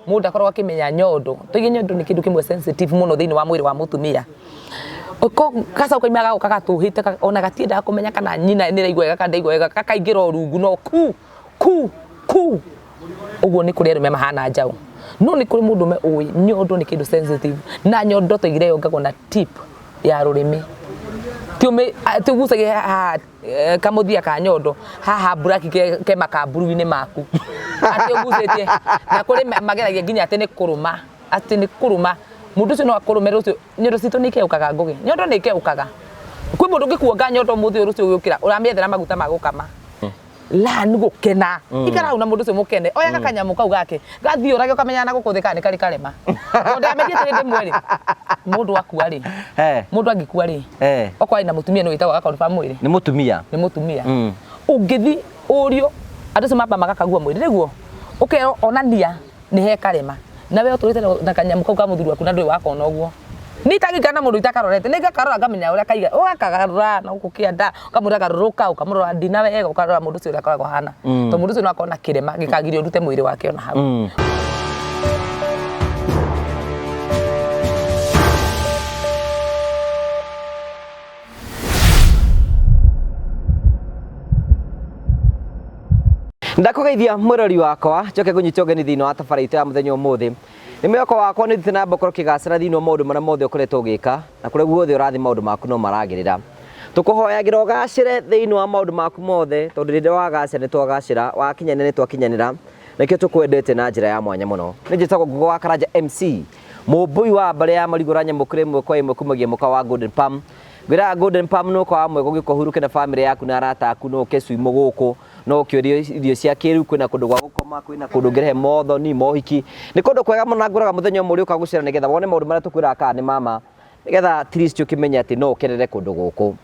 Mũndũ ndakoragwo akĩmenya nyondo. Tuige nyondo nĩ kĩndũ kĩmwe sensitive mũno thĩinĩ wa mwĩrĩ wa mũtumia. Ko gacaũ kaima gagoka gatũhĩte ona gatiendaga kũmenya kana nyina nĩ ĩraigua wega kana ndĩraigua wega, gakaingĩra o rungu no ku ku ku. Ũguo nĩ kũrĩ arũme mahana njaũ. No nĩ kũrĩ mũndũrũme ũĩ nyondo nĩ kĩndũ sensitive na nyondo twaigire yongagwo na tip ya rũrĩmĩ. Ti ũgucagia haha kamũthia ka nyondo haha mburaki ke makamburu-inĩ maku. Atĩ ũgucĩtie na kũrĩ mageragia nginya atĩ nĩ kũrũma, atĩ nĩ kũrũma. Mũndũ ũcio no akũrũme rũciũ, nyondo citũ nĩ ikeũkaga Ngũgĩ, nyondo nĩ ikeũkaga. Kwĩ mũndũ ũngĩkuonga nyondo ũmũthĩ ũyũ rũciũ ũgĩũkĩra ũramĩethera maguta ma gũkama. Learn gũkena. Ikara hau na mũndũ ũcio mũkene. Oya gakanyamũ kau gake, gathiĩ ũrage ũkamenya na gũkũ thĩ kana nĩ karĩ karema. Tondũ ndamenyire atĩ hĩndĩ ĩmwe rĩ, mũndũ akua rĩ, mũndũ angĩkua rĩ, okorwo arĩ na mũtumia nĩ wĩtagwo aga confirm mwĩrĩ. Nĩ mũtumia. Nĩ mũtumia. Ũngĩthi ũrio, andũ acio mamba magakagua mwĩrĩ nĩguo, ũkerwo onania nĩ he karema. Na we ũtũrĩte na kanyamũ kau ka mũthuri waku na ndũrĩ wakona ũguo. Niĩ itangĩikara na mũndũ itakarorete, nĩ ngakarora ngamenya ũrĩa kaiga, ũgakagarũra na gũkũ kĩanda, ũkamwĩra garũrũka, ũkamũrora ndina wega, ũkarora mũndũ ũcio ũrĩa akoragwo ahana. Tondũ mũndũ ũcio no akorwo na kĩrema gĩkagiria ũrute mwĩrĩ wake ona hau. Ndakũgeithia mwĩrori wakwa njoke ngũnyite ũgeni thĩinĩ wa tabarĩra itũ ya mũthenya ũmũthĩ. Nĩ mwĩhoko wakwa nĩ ũthiĩte na mbere gũkorwo ũkĩgacĩra thĩinĩ wa maũndũ marĩa mothe ũkoretwo ũgĩka na kũrĩa guothe ũrathiĩ maũndũ maku no maragĩrĩra. Tũkũhoyagĩra ũgacĩre thĩinĩ wa maũndũ maku mothe tondũ rĩrĩa wagacĩra nĩ twagacĩra, wakinyanĩra nĩ twakinyanĩra, nĩkĩo tũkwendete na njĩra ya mwanya mũno. Nĩ njĩtagwo Ngũgĩ wa Karanja MC, mũmbũi wa mbarĩ ya Marigũ ũranyamũkĩra ĩmwe kwa ĩmwe kumagia mũkawa wa Golden Palm. Ngwĩraga Golden Palm nĩ mũkawa mwega ũgĩũka ũhurũke na bamĩrĩ yaku na arata aku, no ũke swimo gũkũ, no ũke ũrĩe irio cia kĩrĩu, kwĩna kũndũ gwa gũkoma, kwĩna kũndũ ũngĩrehe mothoni, mohiki. Nĩ kũndũ kwega mũno na ngwĩraga mũthenya ũmwe ũrĩũka gũcera nĩgetha wone maũndũ marĩa tũkwĩraga kana nĩ ma ma, nĩgetha at least ũkĩmenye atĩ no ũkenere kũndũ gũkũ.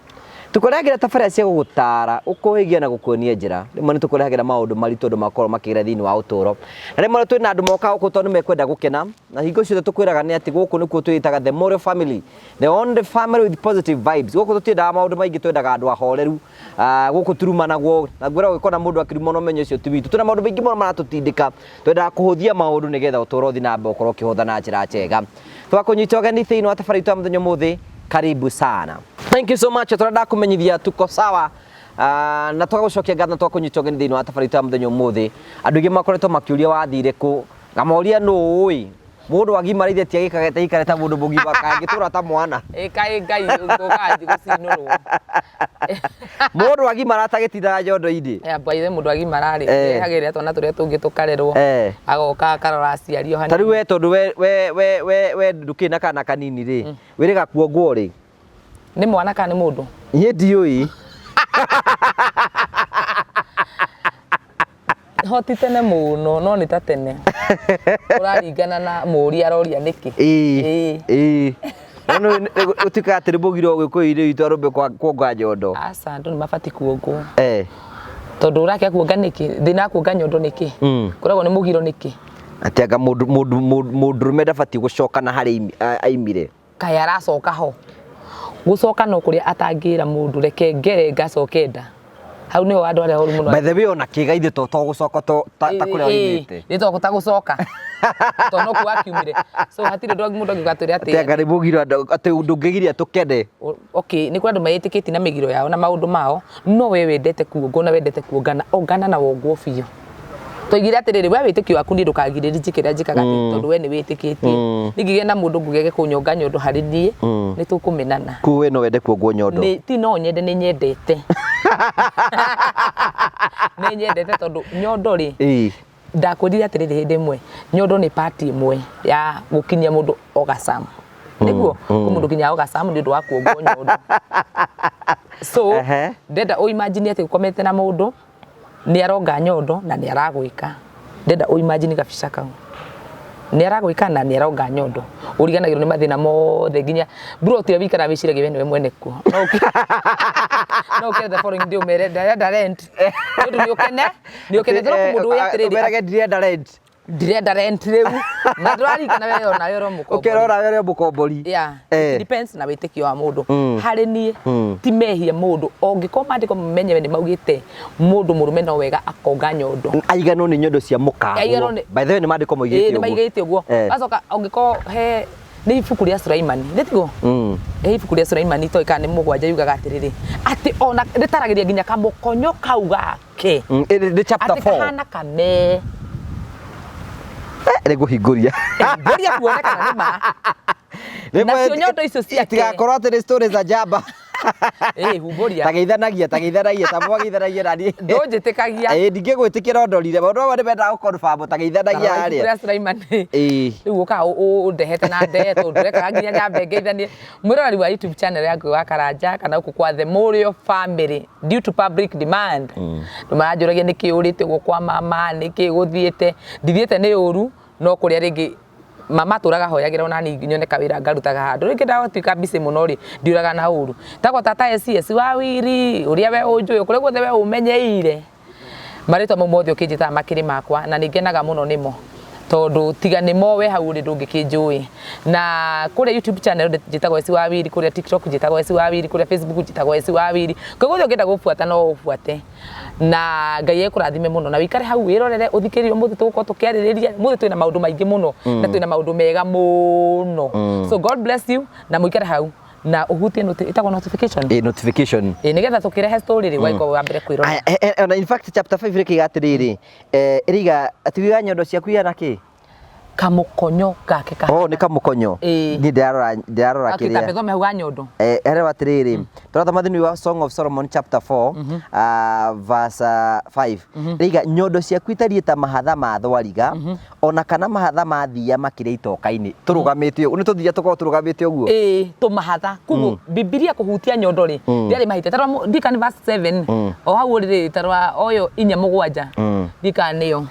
Tũkũrehagĩra tabarĩra cia gũgũtara, gũkũhĩgia na gũkuonia njĩra. Rĩmwe nĩ tũkũrehagĩra maũndũ maritũ andũ makoragwo makĩgera thĩinĩ wa ũtũũro. Na rĩmwe twĩna andũ mokaga gũkũ tondũ nĩ mekwenda gũkena, na hingo ciothe tũkwĩraga nĩ atĩ gũkũ nĩkuo twĩtaga the Morio family. The only family with positive vibes. Gũkũ tũtiendaga maũndũ maingĩ twendaga andũ ahoreru. Ah, gũkũ turumanagwo na ngwĩra ũgĩkona mũndũ akĩruma no menye ũcio ti witũ. Twĩna maũndũ maingĩ mũno maratũtindĩka. Twendaga kũhũthia maũndũ nĩgetha ũtũũro ũthiĩ na mbere ũkorwo ũkĩhũtha na njĩra njega. Twakũnyita ũgeni thĩinĩ wa tabarĩra itũ ya mũthenya ũmũthĩ. Karibu sana. Thank you so much. Tũrenda kũmenyithia tuko sawa. Ah, na twagũcokia ngatho na twakũnyita ũgeni thĩinĩ wa tabarĩra itũ ya mũthenya ũmũthĩ. Andũ aingĩ makoretwo makĩũria wathire kũ. Ngamoria nũ ũĩ. Mũndũ agimara ithe ti agĩkagete ikare ta mũndũ mũgima kangĩtũra ta mwana. Ĩ kaĩ Ngai ũkaanji gũcinũrwo. Mũndũ agimara atagĩtindaga nyondo-inĩ. Ya by the mũndũ agimara rĩ, rehagĩrĩra twana tũrĩa tũngĩ tũkarerwo. Agoka akarora aciari o hanini. Ta rĩu we tondũ we we we we we ndũkĩrĩ na kana kanini rĩ, wĩrĩga kuongwo rĩ? Nĩ mwana kana nĩ mũndũ? Niĩ ndiũĩ. Ho ti tene mũno no nĩ ta tene. Ũraringana na mũũria aroria nĩkĩ. Ĩĩ. Ĩĩ. No gũtuĩkaga atĩ nĩ mũgiro gĩkũyũ-inĩ witũ arũme kuonga nyondo. Aca andũ nĩ mabatiĩ kuongwo. Tondũ ũrakĩaga kuonga nĩkĩ? Thĩna wa kuonga nyondo nĩkĩ? Kũragwo nĩ mũgiro nĩkĩ? Atĩ anga mũndũ mũndũ mũndũrũme ndabatiĩ gũcoka na harĩa aimire. Kaĩ aracoka ho? Gũcoka no kũrĩa atangĩra mũndũ reke ngere ngacoke nda. Hau nĩho andũ arĩa oru mũno. By the way ona kĩga ithe to to gũcoka to ta ta kũrĩa oimĩte. Nĩ to ta gũcoka. To no kuo akiumire. So hatirĩ ũndũ mũndũ angiuga atwĩre atĩ. Atĩ anga nĩ mũgiro atĩ ndũngĩgiria tũkene. Okay, nĩ kũrĩ andũ meĩtĩkĩtie na mĩgiro yao na maũndũ mao, no we wendete kuongwo na wendete kuongana, ongana na wongwo biũ. Twaigire atĩrĩrĩ, we wĩtĩkio waku niĩ ndũkangirĩrĩrie njĩke ũrĩa njĩkaga mm. tondũ we nĩ wĩtĩkĩtie. Mm. Ningĩgĩa na mũndũ ngũgege kũnyonga nyondo harĩ niĩ, mm. nĩ tũkũmenana. Kuo we no wende kuongwo nyondo? Nĩ, ti no nyende, nĩ nyendete. Nĩ nyendete tondũ nyondo rĩ, ndakwĩrire atĩrĩrĩ hĩndĩ ĩmwe, nyondo nĩ part ĩmwe ya gũkinyia mũndũ orgasm. Nĩguo, kwĩ mũndũ ũkinyaga orgasm nĩ ũndũ wa kuongwo nyondo. So, ndĩrenda ũ imagine atĩ ũkomete na mũndũ, nĩ aronga nyondo na nĩ aragwĩka ndenda ũ imagine gabica kau nĩ aragwĩka na nĩ aronga nyondo ũriganagĩrwo nĩ mathĩna mothe nginya bro tiwe wikara wĩciragia we nĩwe mwene kuo no ũkĩ no ũkĩre the following day ũmere ndarenda rent nĩ ũndũ nĩ ũkene nĩ ũkene tondũ mũndũ wĩ atĩrĩrĩ Ũmerage ndirenda rent. Ndirenda rent rĩu na ndũraririkana we onawe ũrĩ mũkombori. Ũkerora we ũrĩ mũkombori. Yeah, it depends na wĩtĩkio wa mũndũ. Harĩ niĩ ti mehia mũndũ ũngĩkorwo maandĩko menyewe nĩ maugĩte mũndũ mũrũme no wega akonga nyondo. Aiganwo nĩ nyondo cia mũkaguo. Aiganwo nĩ- By the way, nĩ maandĩko moigĩte Ĩĩ, nĩ ũguo. maigĩte ũguo. Gacoka ũngĩkorwo he nĩ ibuku rĩa Sulaimani nĩ tiguo? He ibuku rĩa Sulaimani itoĩ kana nĩ mũgwanja yugaga atĩrĩrĩ, atĩ ona rĩtaragĩria nginya kamũkonyo kau gake. Nĩ chapter Atĩ 4. kahana kame. Nĩngũhingũria. Ngũria tuone kana nĩ ma. Nacio nyondo icio ciake. Itigakorwo atĩ nĩ story za jamba. Ĩĩ, humbũria. Tageithanagia, tageithanagia, ta mwageithanagia na niĩ. Ndũnjĩtĩkagia. Ĩĩ, ndingĩgwĩtĩkĩra ũndorire. Maũndũ mamwe nĩ mendaga gũ-confirm, tageithanagia Ibuku harĩa. rĩa Sulaimani. Ĩĩ. Rĩu ũkaga ũndehete na ndee tondũ ndũrekaga nginya nyambe ngeithanie. Mwĩroreri wa YouTube channel ya Ngũgĩ wa Karanja kana gũkũ kwa The Mũrĩo Family due to public demand. Andũ maranjũragia nĩkĩ ũrĩte ũguo kwa mama, nĩkĩ gũthiĩte. Ndithiĩte nĩ ũru, no kũrĩa rĩngĩ mama atũraga hoyagĩra ona niĩ nyone kawĩra ngarutaga handũ. Rĩngĩ ndagatuĩka busy mũno rĩ, ndiũraga na ũru. Tagwo tata SCS wa Wiri, ũrĩa we ũnjũĩ, kũrĩa guothe we ũmenyeire. Marĩtwa mau mothe ũkĩnjĩtaga makĩrĩ makwa na nĩ ngenaga mũno nĩmo tondũ tiga nĩmo we hau ũrĩ ndũngĩkĩnjũĩ. Na kũrĩa YouTube channel njĩtagwo Esi wa Wiri, kũrĩa TikTok njĩtagwo Esi wa Wiri, kũrĩa Facebook njĩtagwo Esi wa Wiri. Koguo guothe ũngĩenda gũbuata no ũbuate. Na Ngai ekũrathime mũno na wĩikare hau wĩrorere ũthikĩrĩrie ũmũthĩ tũgũkorwo tũkĩarĩrĩria ũmũthĩ twĩna maũndũ maingĩ mũno na twĩna maũndũ mega mũno. So God bless you na mũikare hau na ũhutie ĩtagwo notification. Ĩĩ, notification. Ĩĩ, nĩgetha tũkĩrehe story rĩ ũgagĩkorwo wa mbere kwĩrora. Aya, ona in fact chapter 5 rĩkĩiga atĩrĩrĩ, ĩrĩiga atĩ wiga nyondo ciaku ihana kĩ? Kamũkonyo gake ka. Oh, nĩ kamũkonyo. Ĩĩ. Niĩ ndĩrarora ndĩrarora Akĩtambe kĩrĩa. thome hau ga nyondo. Herewa atĩrĩrĩ, tũrathoma thĩinĩ wa Song of Solomon chapter 4 verse 5. Rĩiga nyondo ciaku itariĩ ta mahatha ma thwariga ona kana mahatha ma thiia makĩrĩa itoka-inĩ. Tũrũgamĩte ũguo, nĩ tũthiia tũkoragwo tũrũgamĩte ũguo. Ĩĩ, tũmahatha. Koguo Bibilia kũhutia nyondo rĩ, ndĩarĩ mahĩtia. Ta rora ndikani verse 7 o hau ũrĩ rĩ, ta rora ũyũ inya mũgwanja. Ndikani nĩyo.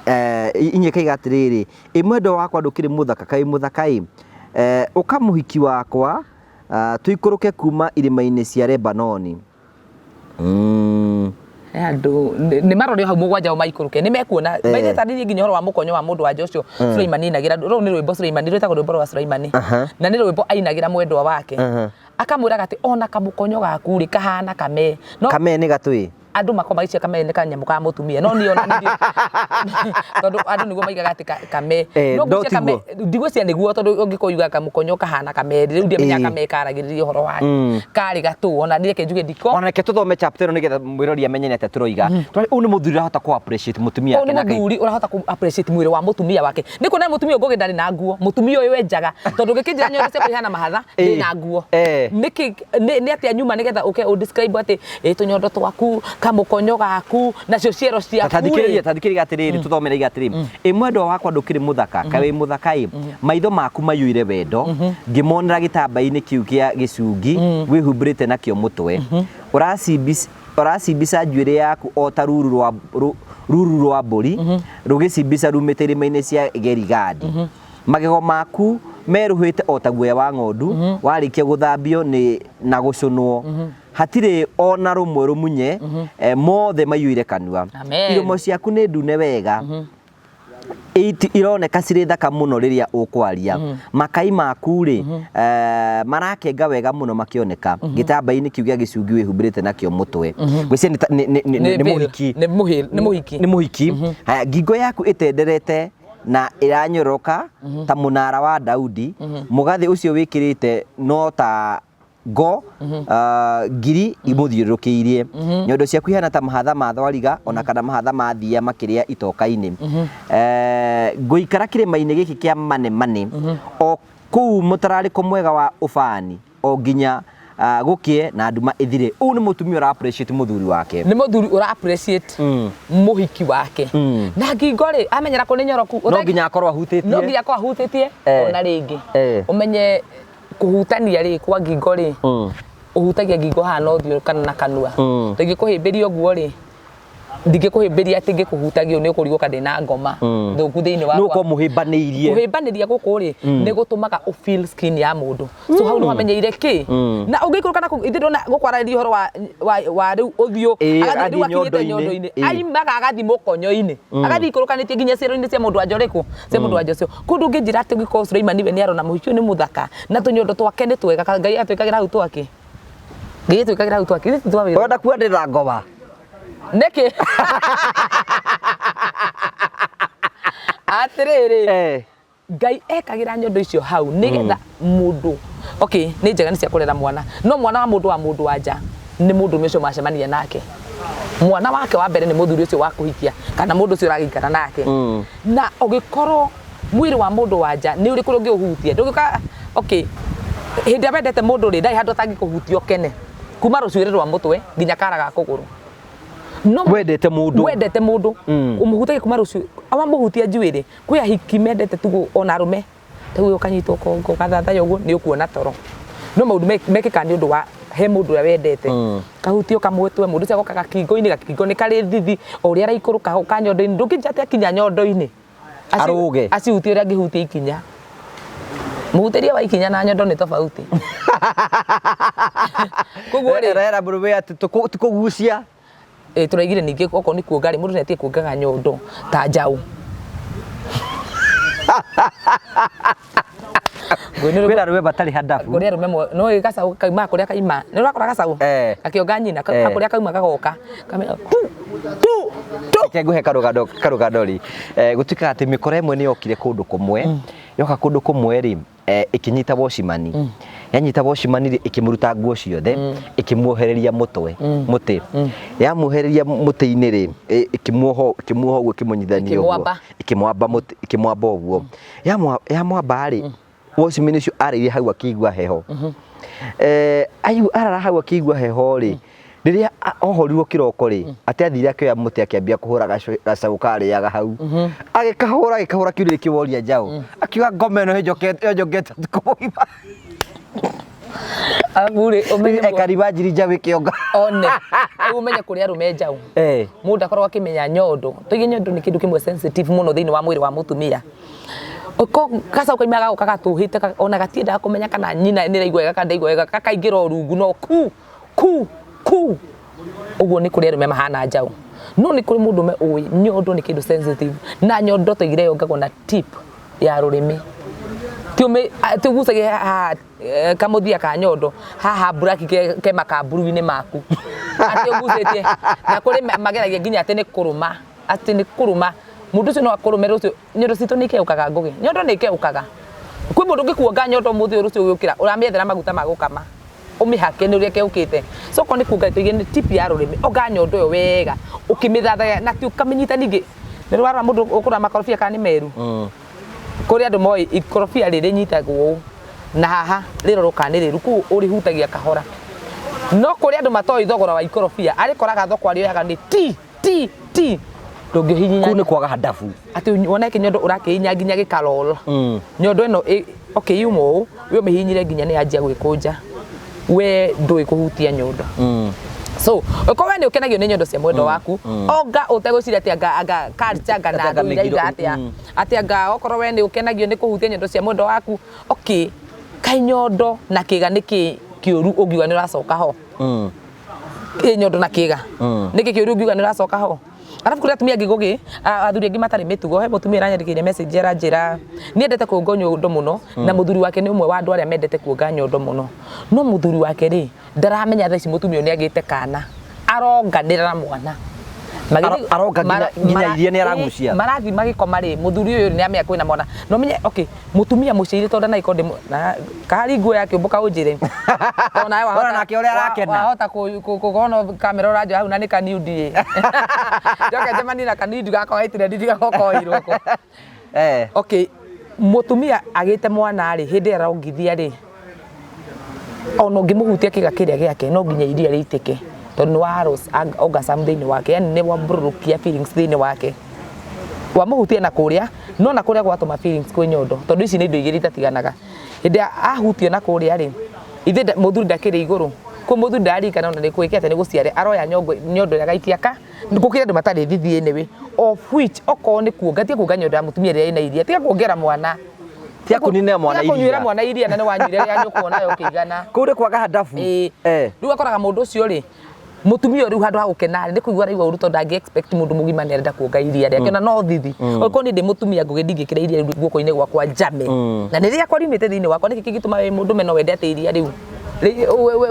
Inya ĩkaiga atĩrĩrĩ, ĩ mwendwa wakwa ndũkĩrĩ mũthaka kaĩ mũthaka ĩ, ũka mũhiki wakwa, tũikũrũke kuma irĩma-inĩ cia Lebanoni. Andũ nĩ marore hau mũgwanja o maikũrũke nĩ mekuona maithe tarĩrie nginya ũhoro wa mũkonyo wa mũndũ wanja ũcio Suleimani ainagĩra rũu nĩ rwĩmbo Suleimani rwĩtagwo rwĩmbo rwa Suleimani na nĩ rwĩmbo ainagĩra mwendwa wake akamwĩraga atĩ ona kamũkonyo gaku rĩ kahana kame no Kame nĩ gatũĩ. Andũ makoragwo magĩciria kame nĩ kanyamũ ka mũtumia no niĩ ona niĩ tondũ andũ nĩguo maigaga atĩ kame no no ngwĩciria kame tiguo. ndigwĩciria nĩguo tondũ ũngĩkorwo yugaga kamũkonyo kahana kame rĩu ndiamenyaga kame karagĩrĩria ũhoro wake karĩ gatũ ona niĩ reke njuge ndiko. Ona reke tũthome chapter ĩno nĩgetha mwĩrori amenye nĩ atĩa tũroiga. Ũyũ nĩ mũthuri ũrahota kũ appreciate mũtumia Ũyũ wake nĩ na Ngai. mũthuri ũrahota kũ appreciate mwĩrĩ wa mũtumia wake. Nĩ kuona mũtumia ũngĩ ndarĩ na nguo, mũtumia ũyũ enjaga tondũ ũngĩkĩnjĩra nyondo ciakwa ihana mahatha ndĩ na nguo. Nĩkĩ nĩ atĩa nyuma nĩgetha ũke ũ describe atĩ ĩ tũnyondo twaku, kamũkonyo gaku, nacio ciero ciaku Ta thikĩrĩria rĩ. Ta thikĩrĩria atĩrĩrĩ, tũthomere iga atĩrĩ, ĩ mwendwa wakwa ndũkĩrĩ mũthaka kaĩ wĩ mũthaka ĩ, maitho maku maiyũire wendo ngĩmonera gĩtambaya-inĩ kĩu kĩa gĩcungi wĩhumbĩrĩte nakĩo mũtwe. Ũracimbica njuĩrĩ yaku o ta ruru rwa ruru rwa mbũri rũgĩcimbica rumĩte irĩma-inĩ cia Gerigadi. Magego maku merũhĩte o ta guoya wa ng'ondu warĩkia gũthambio nĩ na gũcũnwo. Hatirĩ o na rũmwe rũmunye, mothe maiyũire kanua. Amen. Iromo ciaku nĩ ndune wega, ironeka cirĩ thaka mũno rĩrĩa ũkwaria. Makai maku rĩ, marakenga wega mũno makĩoneka gĩtambaya-inĩ kĩu gĩa gĩcungi wĩhumbĩrĩte nakĩo mũtwe. Ngwĩciria nĩ mũhiki. Nĩ mũhiki. Nĩ mũhiki. Haya, ngingo yaku ĩtenderete na ĩranyororoka ta mũnara wa Daudi, mũgathĩ ũcio wĩkĩrĩte no ta ngo ngiri imũthiũrũrũkĩirie. Nyondo ciaku ihana ta mahatha ma thwariga ona kana mahatha ma thiia makĩrĩa itoka-inĩ. Ngũikara kĩrĩma-inĩ gĩkĩ kĩa manemane o kũu mũtararĩko mwega wa ũbani o nginya gũkĩe na nduma ĩthire. Ũyũ nĩ mũtumia ũra appreciate mũthuri wake. Nĩ mũthuri ũra appreciate mũhiki wake. Na ngingo rĩ, amenyera kũ nĩ nyoroku. No nginya akorwo ahutĩtie. No nginya akorwo ahutĩtie ona rĩngĩ. Ũmenye kũhutania rĩ kwa ngingo rĩ, ũhutagia ngingo haha na ũthiũ kana na kanua. Rĩngĩ kũhĩmbĩria ũguo rĩ, Ndingĩkũhĩmbĩria atĩ ngĩkũhutagia nĩ ũkũrigwo kana ndĩna ngoma thũku thĩinĩ Nĩ wakwa. ũkorwo mũhĩmbanĩirie. Kũhĩmbanĩria gũkũ rĩ, nĩ gũtũmaga ũ feel skin ya mũndũ, so hau nĩ wamenyeire kĩ na ũngĩikũrũka na kũu ithe ndona gũkwarĩria ũhoro wa rĩu ũthiũ. Agathiĩ Agathiĩ rĩu akinyĩte nyondo-inĩ. nyondo-inĩ, aimaga agathiĩ mũkonyo-inĩ, agathiĩ ikũrũkanĩtie nginya ciero-inĩ cia mũndũ wanja ũrĩkũ, cia mũndũ wanja ũcio. Kũndũ ũngĩnjĩra atĩ ũngĩkorwo Suleimani we nĩ arona mũhiki ũyũ nĩ mũthaka na tũnyondo twake nĩ twega, Ngai atwĩkagĩra hau twake, Ngai atwĩkagĩra hau twake, ithuĩ ti twa wĩra. Ũrenda kuga ndĩna ngoma? Nĩkĩ? Atĩrĩrĩ, Ngai ekagĩra nyondo icio hau nĩgetha mũndũ, okay, nĩ njega, nĩ cia kũrera mwana, no mwana wa mũndũ wa mũndũ wa nja nĩ mũndũ ũcio macemania nake. Mwana wake wa mbere nĩ mũthuri ũcio wa kũhikia kana mũndũ ũcio ũragĩikara nake. Na ũgĩkorwo mwĩrĩ wa mũndũ wa nja nĩ ũrĩ kũrĩa ũngĩũhutia, ndũngĩũka. Okay, hĩndĩ ĩrĩa wendete mũndũ rĩ, ndarĩ handũ atangĩkũhutia ũkene, kuma rũcuĩrĩ rwa mũtwe nginya kara ga kũgũrũ. No Wendete mũndũ. Wendete mũndũ, ũmũhutagia kuma rũcuĩrĩ, wamũhutia njuĩrĩ. Kwĩ ahiki mendete tugo, ona arũme ta ũyũ ũkanyitwo kongo ũgathathaya ũguo nĩ ũkuona toro, no maũndũ mekĩkaga nĩ ũndũ wa he mũndũ ũrĩa wendete. Kahutio kamwetwe, mũndũ ũcio agoka gakingo-inĩ, gakingo nĩ karĩ thithi, o ũrĩa araikũrũka goka nyondo-inĩ, ndũngĩnjĩra atĩ akinya nyondo-inĩ Arũge. Acihutie ũrĩa angĩhutia ikinya. Mũhutĩrie wa ikinya na nyondo nĩ tofauti. Koguo rĩ, Rera mũrũme atĩ ti kũgucia. Ĩ, tũraigire ningĩ okorwo nĩ kuonga rĩ, mũndũ nĩ atige kuongaga nyondo ta njaũ. Kwĩna arũme matarĩ handabu. Kũrĩ arũme no ĩ gacaũ kaumaga kũrĩa kaima, nĩ ũrakora gacaũ gakĩonga nyina, kũrĩa kauma gagoka kamera tu tu tu. Reke ngũhe karũgano rĩ, gũtuĩkaga atĩ mĩkora ĩmwe nĩ yokire kũndũ kũmwe, yoka kũndũ kũmwe rĩ, ĩkĩnyita wocimani, yanyita wocimani rĩ, ĩkĩmũruta nguo ciothe, ĩkĩmuohereria mũtwe mũtĩ, yamuohereria mũtĩ-inĩ rĩ, ĩkĩmuoha ũguo, ĩkĩmũnyithania ũguo. Ĩkĩmwamba. Ĩkĩmwamba mũtĩ, ĩkĩmwamba ũguo. Yamwamba rĩ, wocimani ũcio arĩire hau akĩigua heho. Aigua arara hau akĩigua heho rĩ, rĩrĩa ohorirwo kĩroko rĩ, atĩ athire akĩoya mũtĩ, akĩambia kũhũra gacaũ karĩaga hau, agĩkahũra, agĩkahũra, kiurĩ kĩworia njaũ, akiuga ngoma ĩno ĩnjokete ũtukũ mũgima. Arabu rĩ, ũmenye Ekarimanjiri njaũ ĩkĩonga. One rĩu ũmenye kũrĩ arũme njaũ. Mũndũ akoragwo akĩmenya nyondo, tuige nyondo nĩ kĩndũ kĩmwe sensitive mũno thĩinĩ wa mwĩrĩ wa mũtumia. Ko gacaũ kaimaga gagoka gatũhĩte, ona gatiendaga kũmenya kana nyina nĩ ĩraigua wega kana ndaigua wega, gakaingĩra o rungu no ku ku ku ũguo. Nĩ kũrĩ arũme mahana njaũ, no nĩ kũrĩ mũndũ ũme ũĩ nyondo nĩ kĩndũ sensitive, na nyondo tũigire yongagwo na tip ya rũrĩmĩ, ti ũgucagia haha, kamũthia ka nyondo haha mburaki ke makamburu-inĩ maku atĩ ũgucĩtie. Na kũrĩ mageragia nginya atĩ nĩ kũrũma, atĩ nĩ kũrũma, mũndũ ũcio no akũrũme rũciũ. Nyondo citũ nĩ ikeũkaga, ngũgĩ, nyondo nĩ ikeũkaga. Kwĩ mũndũ ũngĩkuonga nyondo ũmũthĩ ũyũ, rũciũ ũgĩũkĩra ũramĩethera maguta ma gũkama ũmĩhake nĩ ũrĩa ĩkeũkĩte. So okorwo nĩ kuonga, tũige nĩ tip ya rũrĩmĩ, onga nyondo ĩyo wega ũkĩmĩthathaya na ti ũkamĩnyita. Ningĩ nĩ rwarora mũndũ ũkũrora makorobia kana nĩ meru. Kũrĩ andũ moĩ ikorobia rĩrĩ nyitagwo ũũ na haha rĩrorwo kana nĩ rĩru, kũu ũrĩhutagia kahora. No kũrĩ andũ matoĩ thogora wa ikorobia, arĩkoraga thoko arĩoyaga nĩ ti ti ti, ndũngĩhihinya. Kũu nĩ kwaga handabu. Atĩ wona kĩnyondo ũrakĩhihinya nginya gĩkarol. Nyondo ĩno okay, yuma ũũ, we ũmĩhihinyire nginya nĩ yanjia gwĩkũnja, we ndũĩ kũhutia nyondo. So ũkorwo we nĩ ũkenagio nĩ nyondo cia mwendo waku, onga ũtegwĩciria atĩ anga culture, anga na Atĩ anga andũ iraiga mĩgiro, atĩa, atĩ anga okorwo we nĩ ũkenagio nĩ kũhutia nyondo cia mwendo waku. Okay, kaĩ nyondo na kĩga nĩ kĩ kĩũru ũngiuga nĩ ũracoka ho? Ĩ, nyondo na kĩga nĩkĩ kĩũru ũngiuga nĩ ũracoka ho? Arabu kũrĩ atumia angĩ, ngũgĩ, athuri angĩ matarĩ mĩtugo. He mũtumia ũranyandĩkĩire message, aranjĩra nĩendete kuongo nyondo mũno, na mũthuri wake nĩ ũmwe wa andũ arĩa mendete kuonga nyondo mũno, no mũthuri wake rĩ, ndaramenya thaa ici mũtumia ũyũ nĩ agĩte kana, aronganĩra na mwana. Aronga nginya iria nĩ aragucia. Marathiĩ magĩkoma rĩ, mũthuri ũyũ nĩ amenya kwĩna mwana. No menye, okay, mũtumia mũciĩre tondũ ndanakorwo ndĩ kahari nguo ya kĩũmbũka ũnjĩre. Tondũ nawe Ona nake ũrĩa arakena. Wahota gũkorwo no kamera ũranjoya hau na nĩ kaniundi ĩ. Njoke njemanie na kaniundi gakwa waitire ndindi gakoirwo kũ. Okay, mũtumia agĩte mwana rĩ, hĩndĩ ĩrĩa arongithia rĩ, ona ũngĩmũhutia kĩga kĩrĩa gĩake, no nginya iria rĩitĩke, tondũ nĩ wa arouse orgasm thĩinĩ wake, yani nĩ wambũrũrũkia feelings thĩinĩ wake. Wamũhutia na kũrĩa, no na kũrĩa gwatũma feelings kwĩ nyondo, tondũ ici nĩ indo igĩrĩ itatiganaga. Hĩndĩ ĩrĩa ahutio na kũrĩa rĩ, ithe mũthuri ndakĩrĩ igũrũ. Kwĩ mũthuri ndararikana ona nĩ kwĩke atĩ nĩ gũciare aroya nyongo nyondo ĩrĩa agaikia ka gũkĩra andũ matarĩ thithi anyway, of which okorwo nĩ kuonga, tiga kuonga nyondo ya mũtumia ĩrĩa ĩna iria, tiga kuongera mwana. Tiga kũninĩra mwana Tiga kũnyuĩra iria. Mwana iria na nĩ wanyuire rĩa nyũkwa nayo ũkĩigana. Kũu nĩ kwaga handabu. Ĩĩ. Eh. Rĩu akoraga mũndũ ũcio rĩ, mũtumia ũyũ rĩu handũ ha gũkena rĩ, nĩ kũigua araigua ũru tondũ ndangĩ expect mũndũ mũgima nĩ arenda kuonga iria rĩake na no thithi. Okorwo niĩ ndĩ mũtumia ngũgĩ ndingĩkĩra iria rĩu guoko-inĩ gwakwa njame na nĩ rĩakwa riumĩte thĩinĩ wakwa. Nĩkĩ kĩngĩtũma wĩ mũndũme no wende atĩ iria rĩu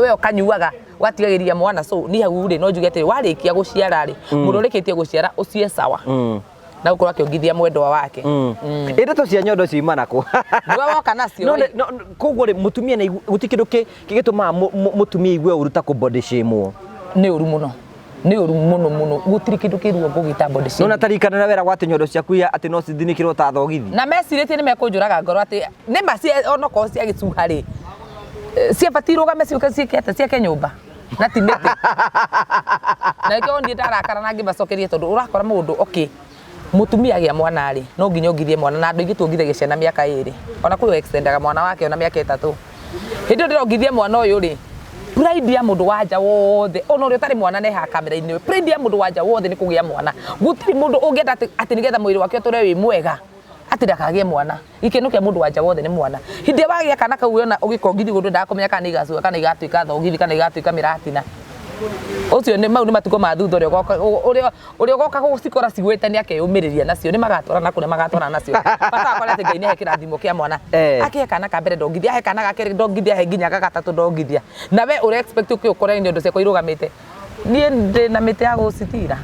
we ũkanyuaga watigagĩria mwana? So niĩ hau rĩ, no njuge atĩ warĩkia gũciara rĩ, mũndũ ũrĩkĩtie gũciara ũcie sawa na gũkorwo akĩongithia mwendwa wake. Ĩ ndeto cia nyondo ciuma nakũ? Nĩwe woka nacio. No, Ĩ. no, koguo rĩ, mũtumia nĩ gũtirĩ kĩndũ gĩtũmaga mũtumia aigue ũru ta kũ body shame. Nĩ ũru mũno, nĩ ũru mũno mũno. Gũtirĩ kĩndũ kĩruo ngũgĩta body shaming. Nona tarikana na wera gwatĩ nyondo ciaku ia atĩ no cithinikĩrwo ta thogithi. Na mecirĩtie nĩ mekũnjũraga ngoro atĩ nĩ ma onokorwo cia gĩcuha rĩ, ciabatiĩ irũgame ciũke ciĩke atĩ ciake nyũmba na ti mĩtĩ. Na nĩkĩo niĩ ndarakara na ngĩmacokeria, tondũ ũrakora mũndũ, okay, mũtumia agĩa mwana rĩ, no nginya ongithie mwana, na andũ aingĩ tuongithagia ciana mĩaka 2, ona kwĩ extendaga mwana wake ona mĩaka 3. Hĩndĩ ĩyo ndĩrongithia mwana ũyũ rĩ, pride ya mũndũ wa nja wothe, ona ũrĩa ũtarĩ mwana neha kamera-inĩ, pride ya mũndũ wa nja wothe nĩ kũgĩa mwana. Gũtirĩ mũndũ ũngĩenda atĩ nĩgetha mwĩrĩ wake ũtũre wĩ mwega atĩ ndakagĩe mwana. Gĩkeno kĩa mũndũ wa nja wothe nĩ mwana. Hĩndĩ ĩrĩa wagĩa kana kau wona ũgĩkongithia ũguo, ndwendaga kũmenya kana nĩ igacuha kana igatuĩka thogithi kana igatuĩka mĩratina. Ũcio nĩ mau nĩ matukũ ma thutha. Ũrĩa ũgoka, ũrĩa ũgoka gũcikora cigwĩte nĩ akeyũmĩrĩria nacio, nĩ magatwarana kũrĩa magatwarana nacio. Bata wakwa nĩ atĩ Ngai nĩ ahe kĩrathimo kĩa mwana. Akĩhe kana ka mbere ndongithia, ahe kana ga kerĩ ndongithia, ahe nginya ga gatatũ ndongithia. Na we ũrĩa expect ũkĩ ũkore nyondo ciakwa irũgamĩte, niĩ ndĩ na mĩtĩ ya gũcitira.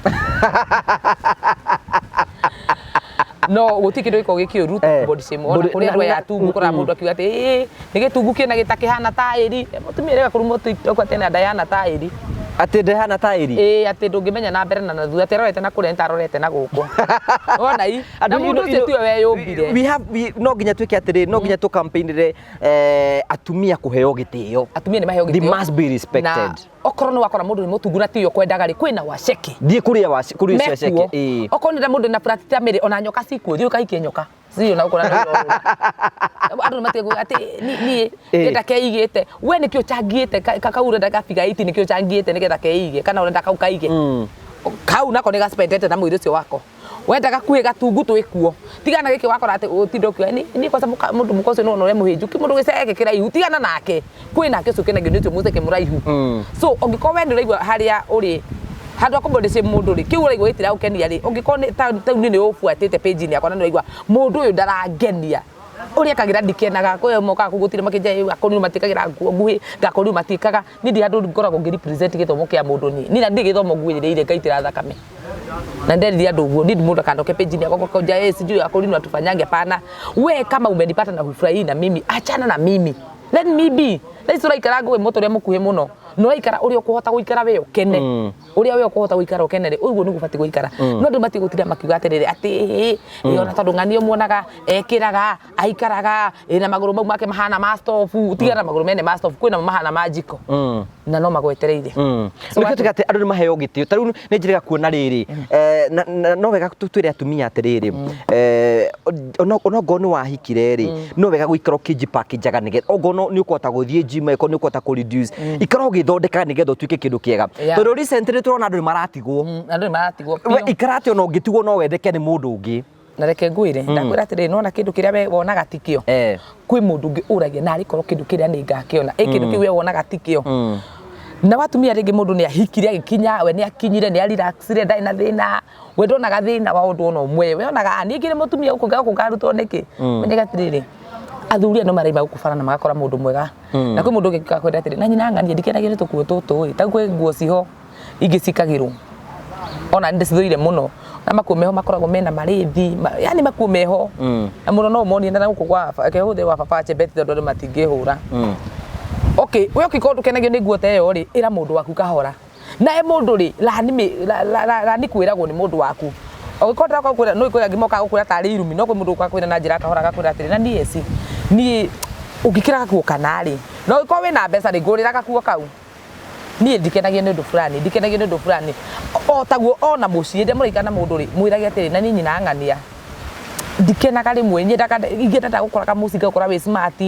No gũtirĩ kĩndũ gĩkoragwo gĩkĩũru body shame. Ona kũrĩ andũ aya atungu, ũkoraga mũndũ akiuga atĩ ĩĩ nĩ gĩtungu kĩna gĩtakĩhana taĩri. Mũtumia ũrĩa kũrumwo TikTok atĩ ena nda yahana taĩri. Atĩ ndehana taĩri? Ĩĩ, atĩ ndũngĩmenya na mbere na thutha, atĩ arorete na kũrĩa nĩtarorete na gũkũ. Wona i na mũndũ ũcio tiwe weyũmbire. We have we, no nginya twĩke atĩrĩ, no nginya tũkampeinĩre atumia kũheo gĩtĩo. Atumia nĩ maheo They gĩtĩo. must be respected. Na okorwo nĩ wakora mũndũ nĩ mũtungu na tiwe ũkwendaga rĩ, kwĩna waceke. Thiĩ kũrĩa kũrĩ ũcio mekuo. ceke, ĩĩ. Okorwo nĩ mũndũ na flat tummy rĩ, ona nyoka cikuo, thiĩ ũkahikie nyoka ciĩ na gũkũ na nĩ irorũra. Andũ nĩ matige kuga atĩ niĩ ndĩrenda keigĩte. We nĩkĩ ũcangĩte kau ũrenda gabiga 8? Nĩkĩ ũcangĩte nĩgetha keige kana ũrenda kau kaige kau nako nĩ gaspendete na mwĩrĩ ũcio wako? Wenda gakuhĩ gatungu twĩkuo, tigana gĩkĩ wakora atĩ ũtinda ũkiuga ni kwanza mũndũ mũka ũcio nĩwona ũrĩa mũhĩnju kĩ mũndũ gĩceke kĩraihu, tigana nake. Kwĩ nake ũcio ũkenagio nĩ ũcio mũceke mũraihu. So ũngĩkorwo we nĩ ũraigua harĩa ũrĩ handũ ha kũ-body shame mũndũ rĩ, kĩu ũraigua gĩtiragũkenia rĩ, ũngĩkorwo nĩ ta niĩ nĩ ũbuatĩte page-inĩ yakwa na nĩ ũraigua mũndũ ũyũ ndarangenia ũrĩa ekagĩra ndikenaga, kwĩ mokaga kũu gũtirĩ makĩnja akorirwo matiĩkagĩra nguo nguhĩ, ngakorirwo matiĩkaga. Niĩ ndi handũ ngoragwo ngĩ represent gĩthomo kĩa mũndũ. Niĩ na ndirĩ gĩthomo nguĩrĩire ngaitĩra thakame na nderire andũ ũguo. Niĩ mũndũ akandoke page-inĩ yakwa konja, sijui akorino atufanyange. Hapana, we kama umenipata na hufurahii na mimi, achana na mimi, let me be. Thaa ici ũraikara ngũĩ mũtũ ũrĩa mũkuhĩ mũno na ũraikara ũrĩa ũkũhota gũikara we ũkene. Ũrĩa we ũkũhota gũikara ũkene rĩ, ũguo nĩguo ũbatiĩ gũikara. No andũ matiĩ gũtinda makiuga atĩrĩrĩ atĩ ĩĩ, ona tondũ ng'ania muonaga ekĩraga aikaraga ĩ na magũrũ mau make mahana ma stobu. Tigana na magũrũ mene ma stobu, kwĩna mo mahana ma njiko na no magwetereire. So nĩkĩo tuga atĩ andũ nĩ maheo gĩtĩo. Ta rĩu nĩ njĩrĩga kuona rĩrĩ, no wega twĩre atumia atĩrĩrĩ, onokorwo nĩ wahikire rĩ, no wega gũikara ũkĩnjipakinjaga nĩgetha okorwo nĩ ũkũhota gũthiĩ gym, okorwo nĩ ũkũhota kũ reduce, ikara ũgĩthondekaga nĩgetha ũtuĩke kĩndũ kĩega. Tondũ recently tũrona andũ nĩ maratigwo. Andũ nĩ maratigwo We biũ. Ikara atĩ ona ũngĩtigwo no wendeke nĩ mũndũ ũngĩ. Na reke ngwĩre, ndakwĩra atĩrĩrĩ, nona kĩndũ kĩrĩa we wonaga tikĩo, kwĩ mũndũ ũngĩ ũragia na arĩkorwo kĩndũ kĩrĩa nĩ ngakĩona ĩ kĩndũ kĩu we wonaga tikĩo. Na watumia rĩngĩ mũndũ nĩ ahikire agĩkinya, we nĩ akinyire, nĩ arelaxire, ndarĩ na thĩna, we ndonaga thĩna wa ũndũ ona ũmwe. We onaga, "Ah, niĩ ngĩrĩ mũtumia gũkũ gũkũ ngarutwo nĩkĩ?" Menyaga atĩrĩrĩ, athuri aya no maraima gũkũ bara na magakora mũndũ mwega. Na kwĩ mũndũ ũngĩ akakwenda atĩrĩ na nyina ng'ania ndikenagio nĩ tũkuo tũtũ ĩ ta kwĩ nguo ciho ingĩ cikagĩrwo ona nĩ ndĩcithũire mũno na makuo meho makoragwo mena marĩthi yani makuo meho na mũno no ũmonie na gũkũ gwa kehũthĩre wa baba Chebet tondũ andũ matingĩhũra. Okay, we ũngĩkorwo ndũkenagio nĩ nguo ta ĩyo rĩ, ĩra mũndũ waku kahora. Nawe mũndũ rĩ, lani lani kwĩragwo nĩ mũndũ waku. Ũngĩkorwo ndĩroka gũkwĩra no kwĩra ngĩmoka gũkwĩra tarĩ irumi, no kwĩ mũndũ ũkaga kwĩra na njĩra kahora agakwĩra atĩrĩ na niĩ eci niĩ ũngĩkĩra gakuo kana rĩ, na ũngĩkorwo wĩna mbeca rĩ, ngũrĩra gakuo kau. Niĩ ndikenagio nĩ ũndũ fulani, ndikenagio nĩ ũndũ fulani. O taguo ona mũciĩ rĩrĩa mũraikara na mũndũ rĩ, mwĩrage atĩrĩ na niĩ nyina ng'ania ndikenaga rĩmwe, nyendaga ingĩenda gũkora kamũciĩ ngagũkora wĩ smart.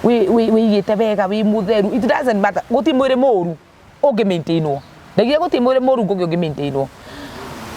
Wĩigĩte wega, wĩ mũtheru, it doesn't matter. Gũtirĩ mwĩrĩ mũru ũngĩ maintainwo. Ndaigire gũtirĩ mwĩrĩ mũru ngũgĩ ũngĩ maintainwo.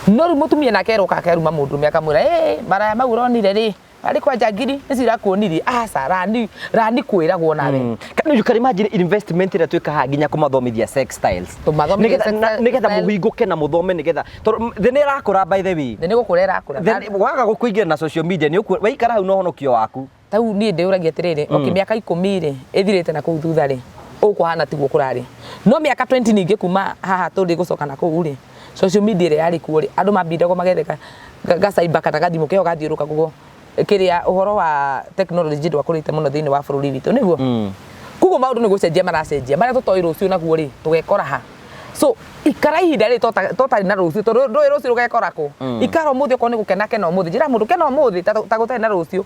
No rĩu mũtumia nake eroka akeruma mũndũrũme akamwĩra, "Ĩ, maraya mau ũronire rĩ, arĩ kwa njangiri nĩcio irakuonirie." Aca, rani rani kwĩragwo nawe. Can you can imagine investment ĩrĩa twĩkaga nginya kũmathomithia sex styles? Kũmathomithia Nĩgetha sex nĩgetha style. mũhingũke na mũthome, nĩgetha tondũ thĩ nĩ ĩrakũra, by the way. Thĩ nĩ gũkũra ĩrakũra. Thĩ waga gũkũingĩra na social media nĩ waikara hau na ũhonokio waku. Tau niĩ ndĩũragia atĩrĩrĩ, okay, mĩaka 10 rĩ ĩthirĩte na kũu thutha rĩ, ũũ kũhana tiguo kũrarĩ. No mĩaka 20 ningĩ kuma haha tũrĩ gũcoka na kũu rĩ, social media ĩrĩa yarĩ kuo rĩ, andũ mambindagwo magetheka gacaimba kana gathimũ keho gathiũrũka guo kĩrĩa ũhoro wa technology ndwakũrĩte mũno thĩinĩ wa bũrũri witũ, nĩguo. Koguo maũndũ nĩ gũcenjia maracenjia, marĩa tũtoĩ rũciũ naguo rĩ, tũgekora ha? So ikara ihinda rĩ totarĩ na rũciũ, tondũ ndũĩ rũciũ rũgekora kũ. Ikara ũmũthĩ, okorwo nĩ gũkena, kena ũmũthĩ. Njĩra mũndũ, kena ũmũthĩ ta gũtarĩ na rũciũ.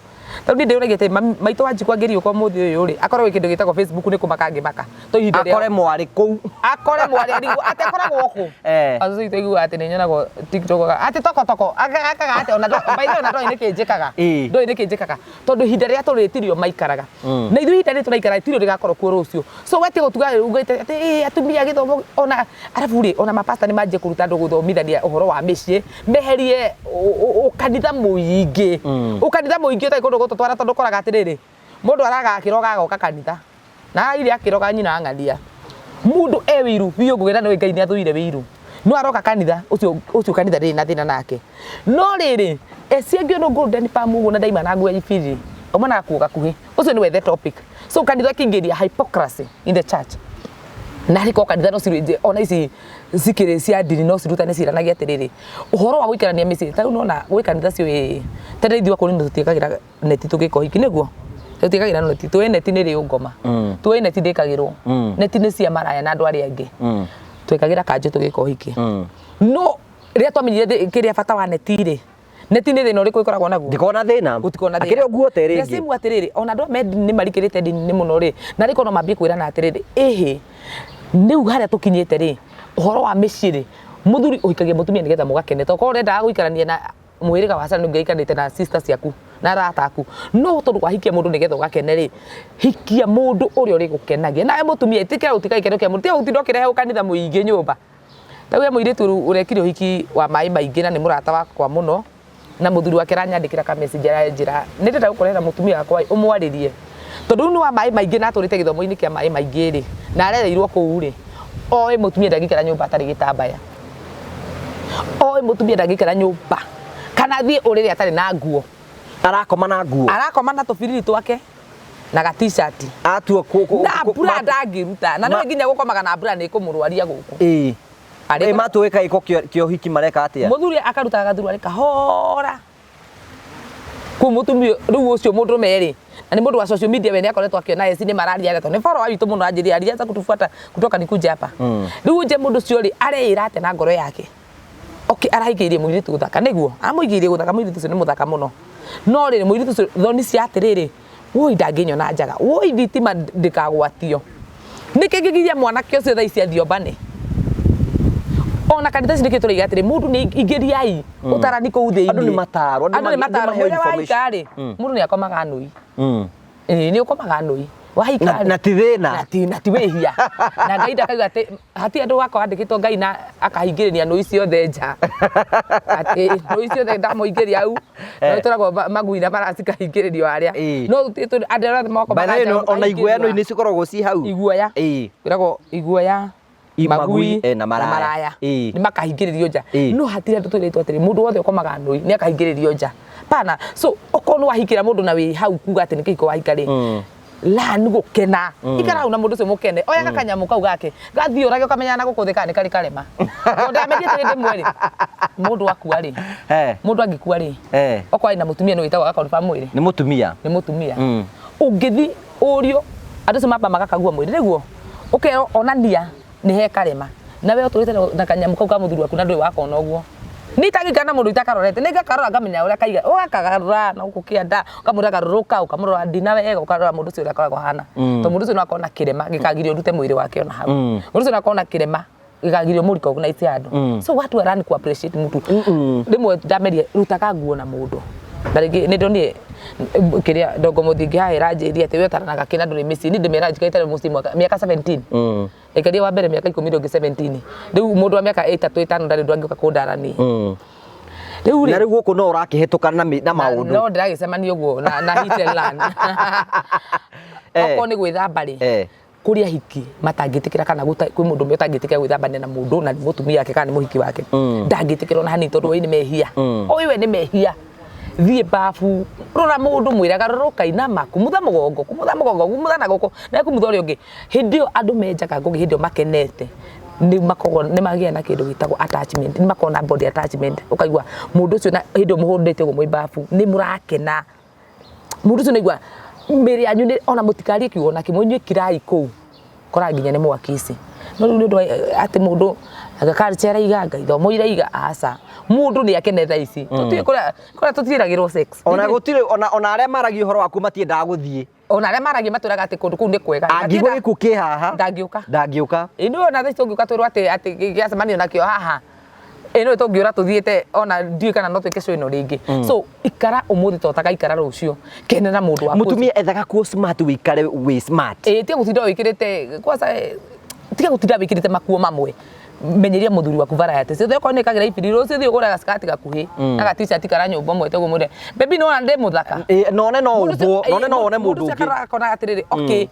Tondũ niĩ ndĩũragia atĩ maitũ wa njikũ angĩriũka ũmũthĩ ũyũ rĩ, akorwo gwĩ kĩndũ gĩtagwo Facebook nĩ kũmaka angĩmaka to ihinda rĩa Akore mwarĩ kũu. Akore mwarĩ arigwo atĩ akoragwo kũ. Acio itũ aiguaga atĩ nĩ nyonagwo TikTok atĩ toko toko akaga atĩ ona by the way, ona ndoĩ nĩkĩ njĩkaga. Ndoĩ nĩkĩ njĩkaga, tondũ ihinda rĩrĩa tũrĩ tirio maikaraga, na ithuĩ ihinda rĩrĩ tũraikara tirio rĩgakorwo kuo rũciũ. So we tiga gũtuga ugĩte atĩ "Ĩ, atumia gĩthomo." Ona arabu rĩ, ona mapasta nĩ manjie kũruta andũ gũthomithania ũhoro wa mĩciĩ, meherie ũkanitha mũingĩ, ũkanitha mũingĩ ũtarĩ kũndũ gũtũtwara, tondũ ũkoraga atĩrĩrĩ, mũndũ araga akĩroga agoka kanitha na araire akĩroga nyina ang'ania. Mũndũ e wĩiru biũ, ngũgĩra nĩ Ngai nĩ athũire wĩiru, no aroka kanitha ũcio ũcio kanitha ndĩrĩ na thĩna nake. No rĩrĩ eci angĩonwo golden palm ũguo na ndaima na nguo ya ibiri ũmwe na gakuo gakuhĩ, ũcio nĩwe the topic. So kanitha kĩingĩria hypocrisy in the church, na arĩ korwo kanitha no cirĩ ona ici cikĩrĩ cia ndini no cirutane ciranagia atĩrĩrĩ, ũhoro wa gũikarania mĩciĩ. Ta rĩu nona gwĩ kanitha ciũĩ tene ithuĩ akũrũ tũtiĩkagĩra neti tũgĩka ũhiki, nĩguo tũtiĩkagĩra neti, tũĩ neti nĩ rĩ ngoma, tũĩ neti ndĩkagĩrwo, neti nĩ cia maraya na andũ arĩa angĩ. Twĩkagĩra kanjũ tũgĩka ũhiki. No rĩrĩa twamenyire kĩrĩa bata wa neti rĩ, neti nĩ thĩna ũrĩkũ ĩkoragwo naguo? Ndikorwo na thĩna. Gũtikorwo na thĩna. Akĩrĩ ũguo te The rĩngĩ. same atĩrĩrĩ, ona andũ aya me ndini nĩ marikĩrĩte ndini-inĩ mũno rĩ, na rĩ no mambie kwĩrana atĩrĩrĩ, ĩhĩ, rĩu harĩa tũkinyĩte rĩ, ũhoro wa mĩciĩ rĩ, mũthuri ũhikagia mũtumia nĩgetha mũgakene. To korwo ũrendaga gũikarania na mũhĩrĩga wa Sarah, nĩ ũngĩaikarĩte na sister ciaku na arata aku. No tondũ wahikia mũndũ nĩgetha ũgakene rĩ, hikia mũndũ ũrĩa ũrĩgũkenagia. Nawe mũtumia, ĩtĩkĩra gũtuĩka gĩkeno kĩa mũndũ, tiga gũtinda ũkĩrehe ũkanitha mũingĩ nyũmba. Ta rĩu he mũirĩtu ũrekire ũhiki wa maĩ maingĩ na nĩ mũrata wakwa mũno, na mũthuri wake aranyandĩkĩra ka message aranjĩra nĩ ndĩrenda gũkũrehera mũtumia wakwa ũmwarĩrie, tondũ rĩu nĩ wa maĩ maingĩ na atũrĩte gĩthomo-inĩ kĩa maĩ maingĩ rĩ, na arereirwo kũu rĩ, oĩ mũtumia ndangĩikara nyũmba atarĩ gĩtambaya, oĩ mũtumia ndangĩikara nyũmba kana athiĩ ũrĩrĩ atarĩ na nguo. Arakoma na nguo. Arakoma na tũbiriri twake na ga t-shirt. Atua na mbura ndangĩruta na nĩ nginya gũkomaga na mbura nĩ ĩkũmũrwaria gũkũ. Ĩ matũĩka gĩko kĩa ũhiki mareka atĩa? Mũthuri akarutaga gathurwari kahora kũu mũtumia rĩu ũcio mũndũrũme rĩ, na nĩ mũndũ wa social media, we nĩ akoretwo akĩona eci nĩ mararia tondũ nĩ follower witũ mũno, anjĩrire alianza kutufuata kutoka nikuje hapa. Rĩu nje mũndũ ũcio rĩ, areĩra atĩa na ngoro yake? Okay, arahikĩirie mũirĩtu gũthaka, nĩguo amũigĩirie gũthaka, mũirĩtu ũcio nĩ mũthaka mũno. No rĩrĩ, mũirĩtu ũcio thoni cia atĩrĩrĩ, woi ndangĩnyona njaga, woi thitima ndĩkagwatio, nĩkĩ ngĩgiria mwanake ũcio thaa ici athiĩ ombane? Ona kanitha ici nĩkĩo tũraiga atĩrĩ, mũndũ nĩ ingĩriai ũtarani kũu thĩinĩ. Andũ nĩ matarwo, andũ nĩ matarwo. Maheo Mwĩrĩ information. wahika rĩ, mũndũ nĩ akomaga nũi. Ĩĩ, nĩ ũkomaga nũi wahika rĩ. Na ti thĩna. Na ti wĩhia, na Ngai ndakauga atĩ hati andũ wakwa wandĩkĩtwo Ngai na akahingĩrĩria nũi ciothe nja, atĩ nũi ciothe ndamũingĩria hau no tũragwo magui na maracikahingĩrĩrio harĩa. No andũ arĩa othe By makomaga the way, nja ona iguoya mũkahingĩrĩrio. nĩ cikoragwo ci hau. Iguoya. Kwĩragwo iguoya, magui, na maraya. Nĩ makahingĩrĩrio nja. No hatirĩ andũ twĩrĩtwo atĩrĩ mũndũ wothe ũkomaga nũi nĩ akahingĩrĩrio nja pana. So okorwo nĩ wahikĩra mũndũ na wĩ hau kuga atĩ nĩ kĩhiko wahika rĩ, la nĩ gũkena, ikara hau na mũndũ ũcio mũkene. Oya gakanyamũ kau gake gathiĩ ũrage ũkamenya na gũkũ thĩ kana nĩ karĩ karema, tondũ ndamenyete rĩ ndĩmwe rĩ, mũndũ akua rĩ, mũndũ angĩkua rĩ, okorwo arĩ na mũtumia nĩ wĩtagwo agakonfirm mwĩrĩ. Nĩ mũtumia. Nĩ mũtumia. Ũngĩthi ũrio andũ acio mamba magakagua mwĩrĩ nĩguo ũkerwo onania nĩ he karema, na we ũtũrĩte na kanyamũ kau ka mũthuri waku na ndũrĩ wakona ũguo. Niĩ itangĩikara na mũndũ itakarorete, nĩ ngakarora ngamenya ũrĩa kaiga, ũgakagarũra na gũkũ kĩanda, ũkamwĩra garũrũka, ũkamũrora ndina wega, ũkarora mũndũ ũcio ũrĩa akoragwo ahana, tondũ mũndũ ũcio no akorwo na kĩrema gĩkagiria ũrute mwĩrĩ wake ona hau. Mũndũ ũcio no akorwo na kĩrema gĩkagiria ũmũ-recognize handũ. So watu warani ku appreciate mtu. Rĩmwe ndameria rutaga nguo na mũndũ. Na rĩngĩ nĩ ndonire kĩrĩa ndongo mũthingi haha ĩranjĩria atĩ we ũtaranaga kĩ na ndũrĩ mĩciĩ. Niĩ ndĩmera njikarĩte mũciĩ mĩaka 17. Ndaikarire wa mbere mĩaka 10 ũngĩ 17. Rĩu mũndũ wa mĩaka 3 5 ndarĩ ũndũ angĩũka kũndara niĩ. Rĩu Na rĩ rĩu gũkũ no ũrakĩhĩtũka na maũndũ. No ndĩragĩcemania ũguo na hit and run. Okorwo nĩ gwĩthamba rĩ, kũrĩ ahiki matangĩtĩkĩra kana kwĩ mũndũ ũmwe ũtangĩtĩkĩra gwĩthambania na mũndũ na nĩ mũtumia wake kana nĩ mũhiki wake. Ndangĩtĩkĩra ona hanini tondũ oi nĩ mehia. Oi we nĩ mehia. Thiĩ babu, rora mũndũ mwĩre garũrũka inama, kumutha mũgongo, kumutha mũgongo, kumutha na gũkũ, na kumutha ũrĩa ũngĩ. Hĩndĩ ĩyo andũ menjaga ngũgĩ hĩndĩ ĩyo makenete nĩ makoragwo nĩ magĩa na kĩndũ gĩtagwo attachment, nĩ makoragwo na body attachment. Ũkaigua mũndũ ũcio na hĩndĩ ĩyo mũhũrĩte ũguo mwĩ babu nĩ mũrakena. Mũndũ ũcio nĩaigua mĩĩrĩ yanyu nĩ ona mũtikarie kiugo na kĩmwe inyuĩ kirai kũu koraga nginya nĩ mwakici. No rĩu nĩ ũndũ wa atĩ mũndũ anga culture ĩraiga anga ithomo iraiga aca. Mũndũ nĩ akene thaa ici. Tũtiũĩ kũrĩa kũrĩa tũtiĩragĩrwo sex. Ona gũtirĩ ona arĩa maragia ũhoro waku matiendaga gũthiĩ. Ona arĩa maragia matwĩraga atĩ kũndũ kũu nĩ kwega. Angĩigua gĩkuũ kĩ haha ndangĩũka. Ndangĩũka. Ĩ nĩwe ona thaa ici tũngĩũka twĩrwo atĩ gĩacemanio nakĩo haha. Ĩ nĩwe tũngĩũra tũthiĩte ona ndiũĩ kana no twĩke show ĩno rĩngĩ. So ikara ũmũthĩ to ũtagaikara rũciũ. Kenera mũndũ waku. Mũtumia ethaga kuo smart wĩikare wĩ smart. Ĩ tiga gũtinda wĩkĩrĩte kwanza tiga gũtinda wĩkĩrĩte makuo mamwe. Menyeria mũthuri waku variety. Ciothe okorwo nĩ ĩkagĩra ibiri rũciũ thiĩ ũgũre gaskati gakuhĩ na ga t-shirt karanyũmba ũmwe ũguo mwĩre baby nĩ wona ndĩ mũthaka. Ĩ none no ũmbwo, none no wone mũndũ ũngĩ. ũngĩ. Akona atĩrĩrĩ, okay,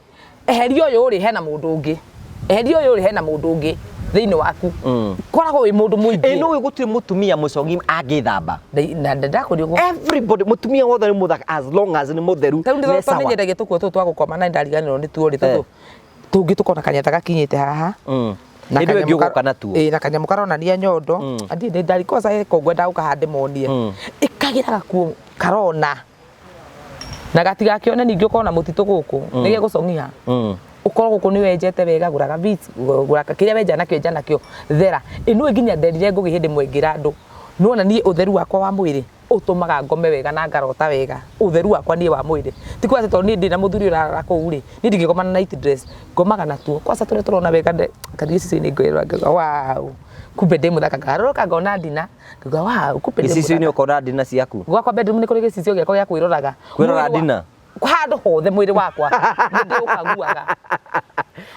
eheria ũyũ rĩ hena mũndũ ũngĩ. Eheria ũyũ rĩ hena mũndũ ũngĩ thĩinĩ waku. Koragwo wĩ mũndũ Ĩ mũingĩ. nĩ ũĩ gũtirĩ mũtumia mũcogi angĩthamba. Na ndakũria ũguo. Everybody mũtumia wothe nĩ mũthaka as long as nĩ mũtheru. Tarĩu nĩ sawa. nĩ nyendagia tũkuo tũtũ twa gũkoma na nĩndariganĩrwo nĩ tuo rĩ tũtũ tũngĩ tũkona kanyata gakinyĩte haha. Na Hĩndĩ ĩyo ĩngĩ ũgoka natuo. Ĩ na kanyamũ karonania nyondo. Andiĩ nĩ ndari kwanza ko ngwenda gũka handĩ monie. Ĩkagĩra gakuo karona. Na gatigakĩone ningĩ ũkona mũtitũ gũkũ nĩ gegũcong'iha. Ũkorwo gũkũ nĩ wenjete wega gũraga beads, gũraga kĩrĩa wenja nakĩo enja nakĩo thera. Ĩ nĩũĩ nginya nderire Ngũgĩ hĩndĩ ĩmwe ngĩra andũ nĩwona niĩ ũtheru wakwa wa mwĩrĩ ũtũmaga ngome wega na ngarota wega. Ũtheru wakwa niĩ wa mwĩrĩ ti kuga atĩ tondũ niĩ ndĩ na mũthuri ũrarara kũu rĩ niĩ ndingĩkoma na night dress ngomaga natuo kwanza tũrĩa tũrona wega ngathiĩ gĩcicio-inĩ ngwĩrora ngauga wow kumbe ndĩ mũthaka ngarũrũka ngona ndina ngauga wow kumbe ndĩ Gĩcicio-inĩ mũthaka. ũkona ndina ciaku. Gwakwa bedroom nĩ kũrĩ gĩcicio gĩakwa gĩa kwĩroraga. Kwĩrora Mwĩrĩ ndina? Handũ hothe mwĩrĩ wakwa nĩ ndĩũkaguaga.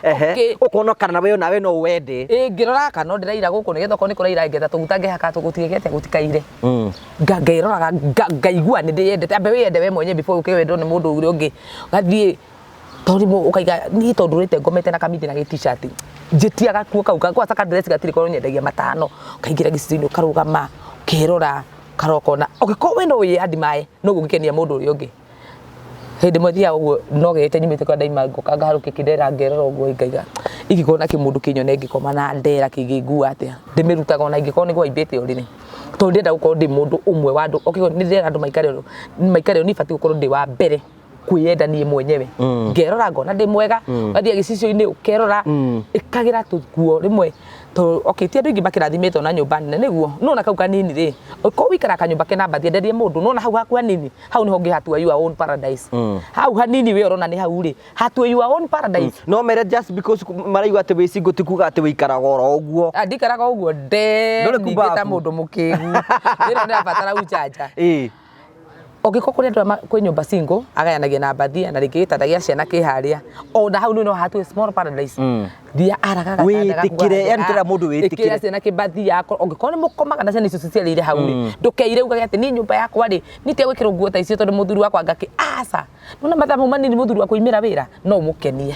Ehe. Okay. Ũkona kana we onawe no wende. Ĩ ngĩrora kana no ndĩraira gũkũ nĩgetha okorwo nĩ kũraira ngetha tũguta ngehaka gũtigekete gũtikaire. Ngeroraga ngaigua nĩ ndĩyendete. Ambe wĩyende we mwenyewe before ũke wendwo nĩ mũndũ ũrĩa ũngĩ. Ũgathiĩ tondũ rĩmwe ũkaiga niĩ tondũ ndũrĩte ngomete na kamindi na gĩ t-shirt njĩtia gakuo kau kwanza ka dress gatirĩ korwo nyendagia matano. Ũkaingĩra gĩcicio-inĩ ũkarũgama ũkerora ũkarora ũkona ũngĩkorwo we no wĩ admire noguo ũngĩkenia mũndũ ũrĩa ũngĩ. Hĩndĩ ĩmwe thiaga ũguo nogete nyumĩte kũrĩa ndaima ngoka ngaharũkia kĩndera ngerora ũguo ngaiga ingĩkorwo na kĩmũndũ kĩnyone ngĩkoma na ndera kĩngĩngua atĩa. Ndĩmĩrutaga ona ingĩkorwo nĩ gwaimbĩte ũrĩrĩ tondũ ndĩrenda gũkorwo ndĩ mũndũ ũmwe wa andũ. Okay, nĩ ndĩrenda andũ maikare ũũ maikare ũũ niĩ batiĩ gũkorwo ndĩ wa mbere kwĩyenda niĩ mwenyewe. Ngerora ngona ndĩ mwega, ũgathiĩ gĩcicio-inĩ ũkerora, ĩkagĩra tũkuo rĩmwe to okay ti andũ aingĩ makĩrathimĩtwo na nyũmba nene nĩguo nona kau kanini rĩ ũkorwo wĩikaraga kanyũmba kena mbathi enderie mũndũ nona hau haku hanini hau nĩho ũngĩhatua your own paradise. Hau hanini we ũrona nĩ hau rĩ hatue your own paradise. No mere just because maraigua atĩ wĩ single ti kuga atĩ wĩikaraga oro ũguo. Ndikaraga ũguo Ndũrĩ nde kumbabu. ta mũndũ mũkĩgu. Rĩrĩa ndĩrabatara ujanja. Ĩ. Ũngĩkorwo kũrĩ andũ arĩa kwĩ nyũmba single agayanagia na mbathia na rĩngĩ gĩtanda gĩa ciana kĩ harĩa ona hau no hatue small paradise. Thia araga gatanda gaku Wĩtĩkĩre, yani tũrera mũndũ wĩtĩkĩre. Ĩkĩra ciana kĩmbathia ũngĩkorwo nĩ mũkomaga na ciana icio ciciarĩire hau rĩ ndũkeire ugage atĩ niĩ nyũmba yakwa rĩ niĩ tiga gwĩkĩrwo nguo ta icio tondũ mũthuri wakwa ngakĩ aca. Nona mathaa mau manini mũthuri waku aimĩra wĩra no ũmũkenie.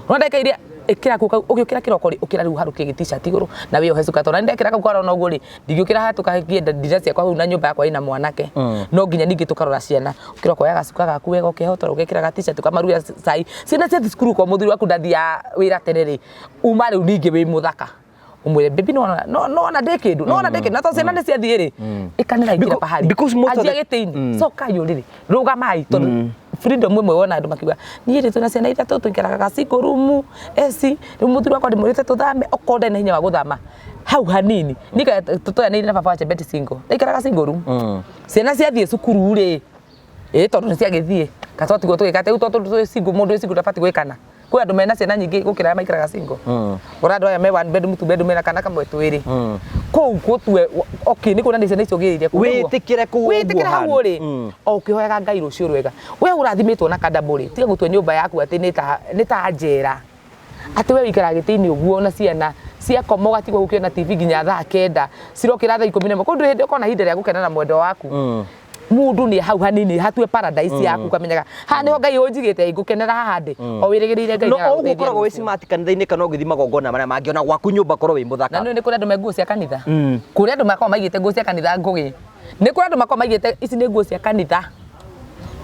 Nona ndagĩka iria ĩkĩra kau ũgĩũkĩra kĩroko rĩ ũkĩra rĩu harũkie gĩ t-shirt igũrũ na wĩyohe cuka tondũ ndekĩra kau karona ũguo rĩ ndingĩũkĩra haha tũkahikie ndira ciakwa hau na nyũmba yakwa ĩna mwanake. No nginya ningĩ tũkarora ciana ũkĩra ũkoya gacuka gaku wega ũkehotora ũgekĩra ga t-shirt ũkamarugĩra cai. Ciana ciathiĩ cukuru korwo mũthuri waku ndathiaga wĩra tene rĩ uma rĩu ningĩ wĩ mũthaka. Ũmwĩre baby nĩwona nĩwona ndĩ kĩndũ nĩwona ndĩ kĩndũ na tondũ ciana nĩ ciathiĩ rĩ ĩkanĩra ingĩra pahali. Because most of Anjia the- gĩtĩ-inĩ cokai ũrĩrĩ rũgamai tondũ freedom ĩmwe wona andũ makiuga niĩ rĩ twĩna ciana ithatũ tũikaraga ga single room AC rĩu mũthuri wakwa ndĩmwĩrĩte tũthame okorwo ndarĩ na hinya wa gũthama hau hanini niĩ tũtoyanĩire na baba wa Chebet single ndaikaraga single room. Ciana ciathiĩ cukuru rĩ ĩ tondũ nĩ ciagĩthiĩ katwatigwo tũgĩka atĩ rĩu tondũ twĩ single mũndũ wĩ single ndabatiĩ gwĩkana. Kwĩ andũ mena ciana nyingĩ gũkĩra arĩa maikaraga single. Ũra andũ aya me one bedroom two bedroom mena kana kamwe twĩrĩ. Kũu gũtue, okay, nĩ kuonania ciana icio ũgĩrĩire kũu, nĩguo? Wĩtĩkĩre kũu ũguo Wĩtĩkĩre hau hana. ũrĩ o ũkĩhoyaga Ngai rũciũ rwega. We ũrathimĩtwo na kandabũ rĩ, tiga gũtua nyũmba yaku atĩ nĩ ta njera, atĩ we wĩikaraga gĩtĩ-inĩ ũguo na ciana ciakoma ũgatigwo ũkĩona TV nginya thaa 9, cirokĩra thaa 11. Kũu ndũrĩ hĩndĩ ũkona ihinda rĩa gũkena na mwendwa waku. Mũndũ nĩ hau hanini hatue paradise yaku, ũkamenyaga haha nĩho Ngai ũnjigĩte, ngũkenera haha ndĩ o wĩrĩgĩrĩire Ngai No o ũguo nĩagagũteithia ũkoragwo wĩ rũciũ. smart kanitha-inĩ kana ũgĩthiĩ magongona marĩa mangĩ, ona gwaku nyũmba korwo wĩ Na mũthaka. nĩ kũrĩ andũ me nguo cia kanitha, kũrĩ andũ makoragwo maigĩte nguo cia kanitha. Ngũgĩ, nĩ kũrĩ andũ makoragwo maigĩte ici nĩ nguo cia kanitha,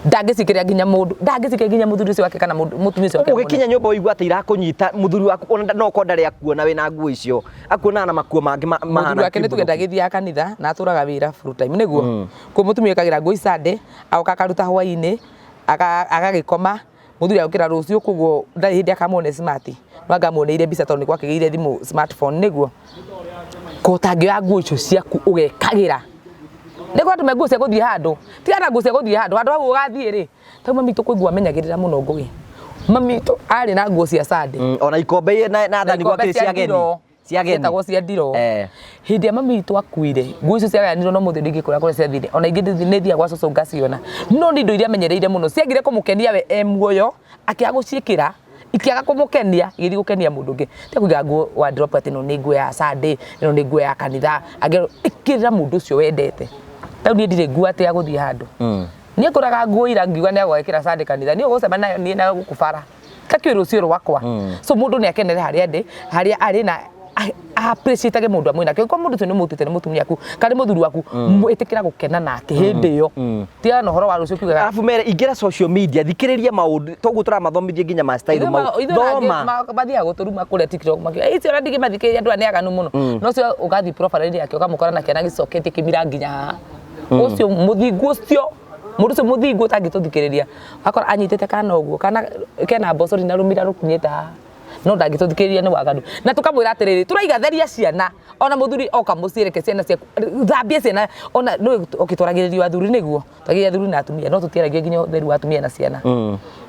ndangĩcikĩrĩra nginya mũndũ, ndangĩcikĩrĩra nginya mũthuri ũcio wake kana mũtumia ũcio wake. Ũguo ũgĩkinya nyũmba ũigua atĩ irakũnyita, mũthuri waku ona no okorwo ndarĩ akuona wĩna nguo icio, akuonaga na makuo mangĩ Mũthuri mahana wake nĩ tuge kĩmbũrũki. ndagĩthiaga kanitha na atũraga wĩra full time, nĩguo kũ mũtumia ĩkagĩra nguo Sunday, agoka akaruta hwaĩ-inĩ, agagĩkoma, mũthuri agũkĩra rũciũ. Koguo ndarĩ hĩndĩ akamuone smart, no anga amuoneire mbica tondũ nĩ gwakĩgĩire thimũ, smartphone, nĩguo ko ũtangĩoya nguo icio ciaku ũgekagĩra. Nĩ kwa andũ me nguo cia gũthiĩ handũ, tiga na nguo cia gũthiĩ handũ, handũ hau ũgathiĩ rĩ, tau mami witũ kũigua amenyagĩrĩra mũno. Ngũgĩ, mami witũ arĩ na nguo cia Sunday. Ona ikombe na thani ikombe gwakĩrĩ cia cia ageni. ndiro. Cia ageni. Cietagwo cia ndiro. Hĩndĩ ĩrĩa mami witũ akuire, nguo icio ciagayanirwo, no mũthĩ ndingĩkwĩra kũrĩa ciathire. Ona ingĩ nĩ thiaga gwa cũcũ ngaciona, no nĩ indo iria amenyereire mũno ciagire kũmũkenia we e muoyo, akĩaga gũciĩkĩra, ikĩaga kũmũkenia, igĩthiĩ gũkenia mũndũ ũngĩ. Tiga kũiga nguo wardrobe atĩ ĩno nĩ nguo ya Sunday, ĩno nĩ nguo ya kanitha. Angĩ ĩkĩrĩra mũndũ ũcio wendete. Rĩu niĩ ndirĩ nguo atĩ ya gũthiĩ handũ. Niĩ ngũraga nguo ira ngiuga nĩ agwĩkĩra Sunday kanitha, niĩ ũgũcemania nayo niĩ nayo gũkũ bara kakĩũĩ rũciũ rwakwa. So mũndũ nĩ akenere harĩa ndĩ, harĩa arĩ, na appreciate mũndũ amwe nake. Angĩkorwo mũndũ ũcio nĩ mũtuĩte nĩ mũtumia waku kana nĩ mũthuri waku, ĩtĩkĩra gũkena nake hĩndĩ ĩyo. Tigana na ũhoro wa rũciũ kiugaga. Arabu mere ingĩra social media, thikĩrĩria maũndũ toguo tũramathomithia nginya ma style mau. Ithuĩ Thoma. mathiaga gũtũruma kũrĩa TikTok makiuga icio ona ndingĩmathikĩrĩria, andũ aya nĩ aganu mũno. No ũcio ũgathiĩ profile-inĩ yake ũkamũkora na kĩana gĩcoketie kĩmira nginya haha. Ũcio mũthingu, ũcio mũndũ ũcio mũthingu ũtangĩtũthikĩrĩria, akora anyitĩte kana ũguo, kana kena mbocori na rũmira rũkinyĩte haha, no ndangĩtũthikĩrĩria, nĩ waganu. Na tũkamwĩra atĩrĩrĩ, tũraiga theria ciana, ona mũthuri oka mũciĩ, reke ciana ciaku, thambie ciana. Ona nĩ ũkĩtwaragĩrĩrio athuri, nĩguo twagĩrĩire athuri na atumia, no tũtiaragia nginya ũtheru wa atumia na ciana.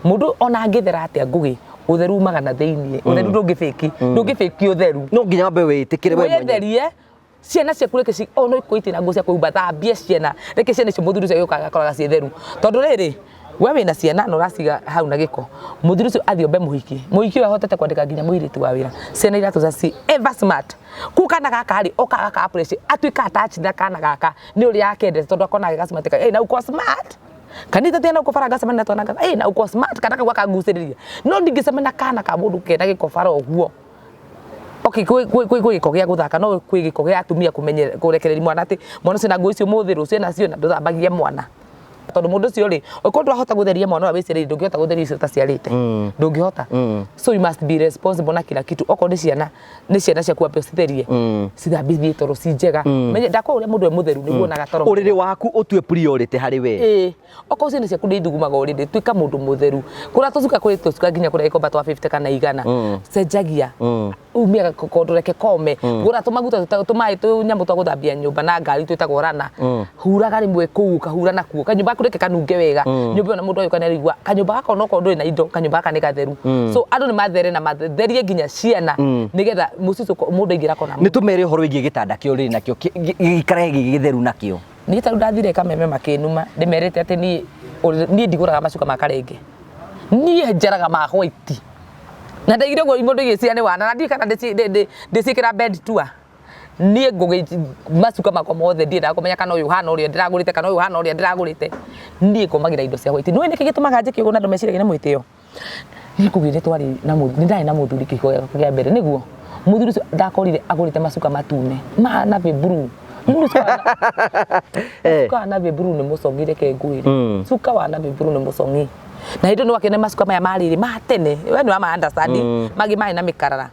Mũndũ ona angĩthera atĩa, Ngũgĩ, ũtheru umaga na thĩiniĩ. Ũtheru ndũngĩbĩki, ndũngĩbĩki ũtheru. No nginya wambe wĩtĩkĩre we mwenyewe. Wĩtherie ciana ciaku, reke ona ikũ itina nguo cia kwĩhumba, thambie ciana, reke ciana icio mũthuri ũcio agĩũka agakoraga ciĩ theru. Tondũ rĩrĩ, we wĩna ciana na ũraciga hau na gĩko, mũthuri ũcio athiĩ ombe mũhiki, mũhiki ũyũ ahotete kwandĩka nginya mũirĩtu wa wĩra, ciana iratũca ci ever smart. Kũu kana gaka rĩ, oka gaka appreciate, atuĩka attached na kana gaka nĩ ũrĩa akendete, tondũ akona gaka smart, hey, na uko smart kanitha tena uko bara ngacemania na twana hey, na uko smart, kana kau gakangucĩrĩria. No ndingĩcemania na kana ka mũndũ kena gĩko bara ũguo. Okay, kwĩ gĩko gĩa gũthaka, no kwĩ gĩko gĩa atumia kũmenyera kũrekereria mwana atĩ mwana ũcio na nguo icio mũthĩ, rũciũ nacio, na ndũthambagie mwana. Tondũ mũndũ ũcio rĩ, ũkorwo ndwahota gũtheria mwana ũrĩa wĩciarĩire, ndũngĩhota gũtheria icio ũtaciarĩte, ndũngĩhota. So you must be responsible na kila kitu. Okorwo nĩ ciana, nĩ ciana ciaku, wambe ũcitherie, cithambithie toro ci njega. Menye ndakorwo ũrĩa mũndũ e mũtheru nĩguo onaga toro. Ũrĩrĩ waku ũtue priority harĩ we. Ĩĩ, okorwo ciana ciaku nĩ ithugumaga ũrĩrĩ, tuĩka mũndũ mũtheru. Kũrĩa tũcuka, kwĩ tũcuka nginya kũrĩa gĩkomba twa 50 kana 100, cenjagia, umia gakondo, reke kome. Gũra tũmaguta tũmaĩ, tũnyamũ twa gũthambia nyũmba na ngari twĩtagwo rana, huraga rĩmwe kũu, ũkahura nakuo kanyũmba gaku, reke kanunge wega nyũmba ĩyo, na mũndũ agĩũka nĩaraigua kanyũmba gaka onokorwo ndũrĩ na indo, kanyũmba gaka nĩ gatheru. So andũ nĩ mathere na matherie nginya ciana, nĩgetha mũciĩ ũcio mũndũ aingĩra akona. Nĩ tũmere ũhoro wĩgiĩ gĩtanda kĩa ũrĩrĩ nakĩo gĩikarage gĩ gĩtheru nakĩo. Niĩ tarĩu ndathire Kameme makĩnuma, ndĩmerĩte atĩ niĩ ndigũraga macuka ma karenge, niĩ njaraga ma white. Na ndaigire ũguo mũndũ igĩciria nĩ wana, na ndiũĩ kana ndĩciĩkĩra bed tour. Niĩ ngũgĩ macuka makwa mothe, ndiendaga kũmenya kana ũyũ ũhana ũrĩa ndĩragũrĩte kana ũyũ ũhana ũrĩa ndĩragũrĩte. Niĩ ngomagĩra indo cia white. Nĩũĩ nĩkĩ gĩtũmaga njĩke ũguo na andũ meciragia nĩ mwĩtĩo? Niĩ ngũgĩ nĩ twarĩ na nĩ ndarĩ na mũthuri kĩhiko gĩakwa kĩa mbere, nĩguo mũthuri ũcio ndakorire agũrĩte macuka matune ma navy blue. Nĩ cuka wa navy blue nĩ mũcong'i, reke ngwĩre, cuka wa navy blue nĩ mũcong'i. Na hĩndĩ ĩyo nĩ wakĩone macuka maya marĩrĩ ma tene, we nĩ wama understand, mangĩ marĩ na mĩkarara,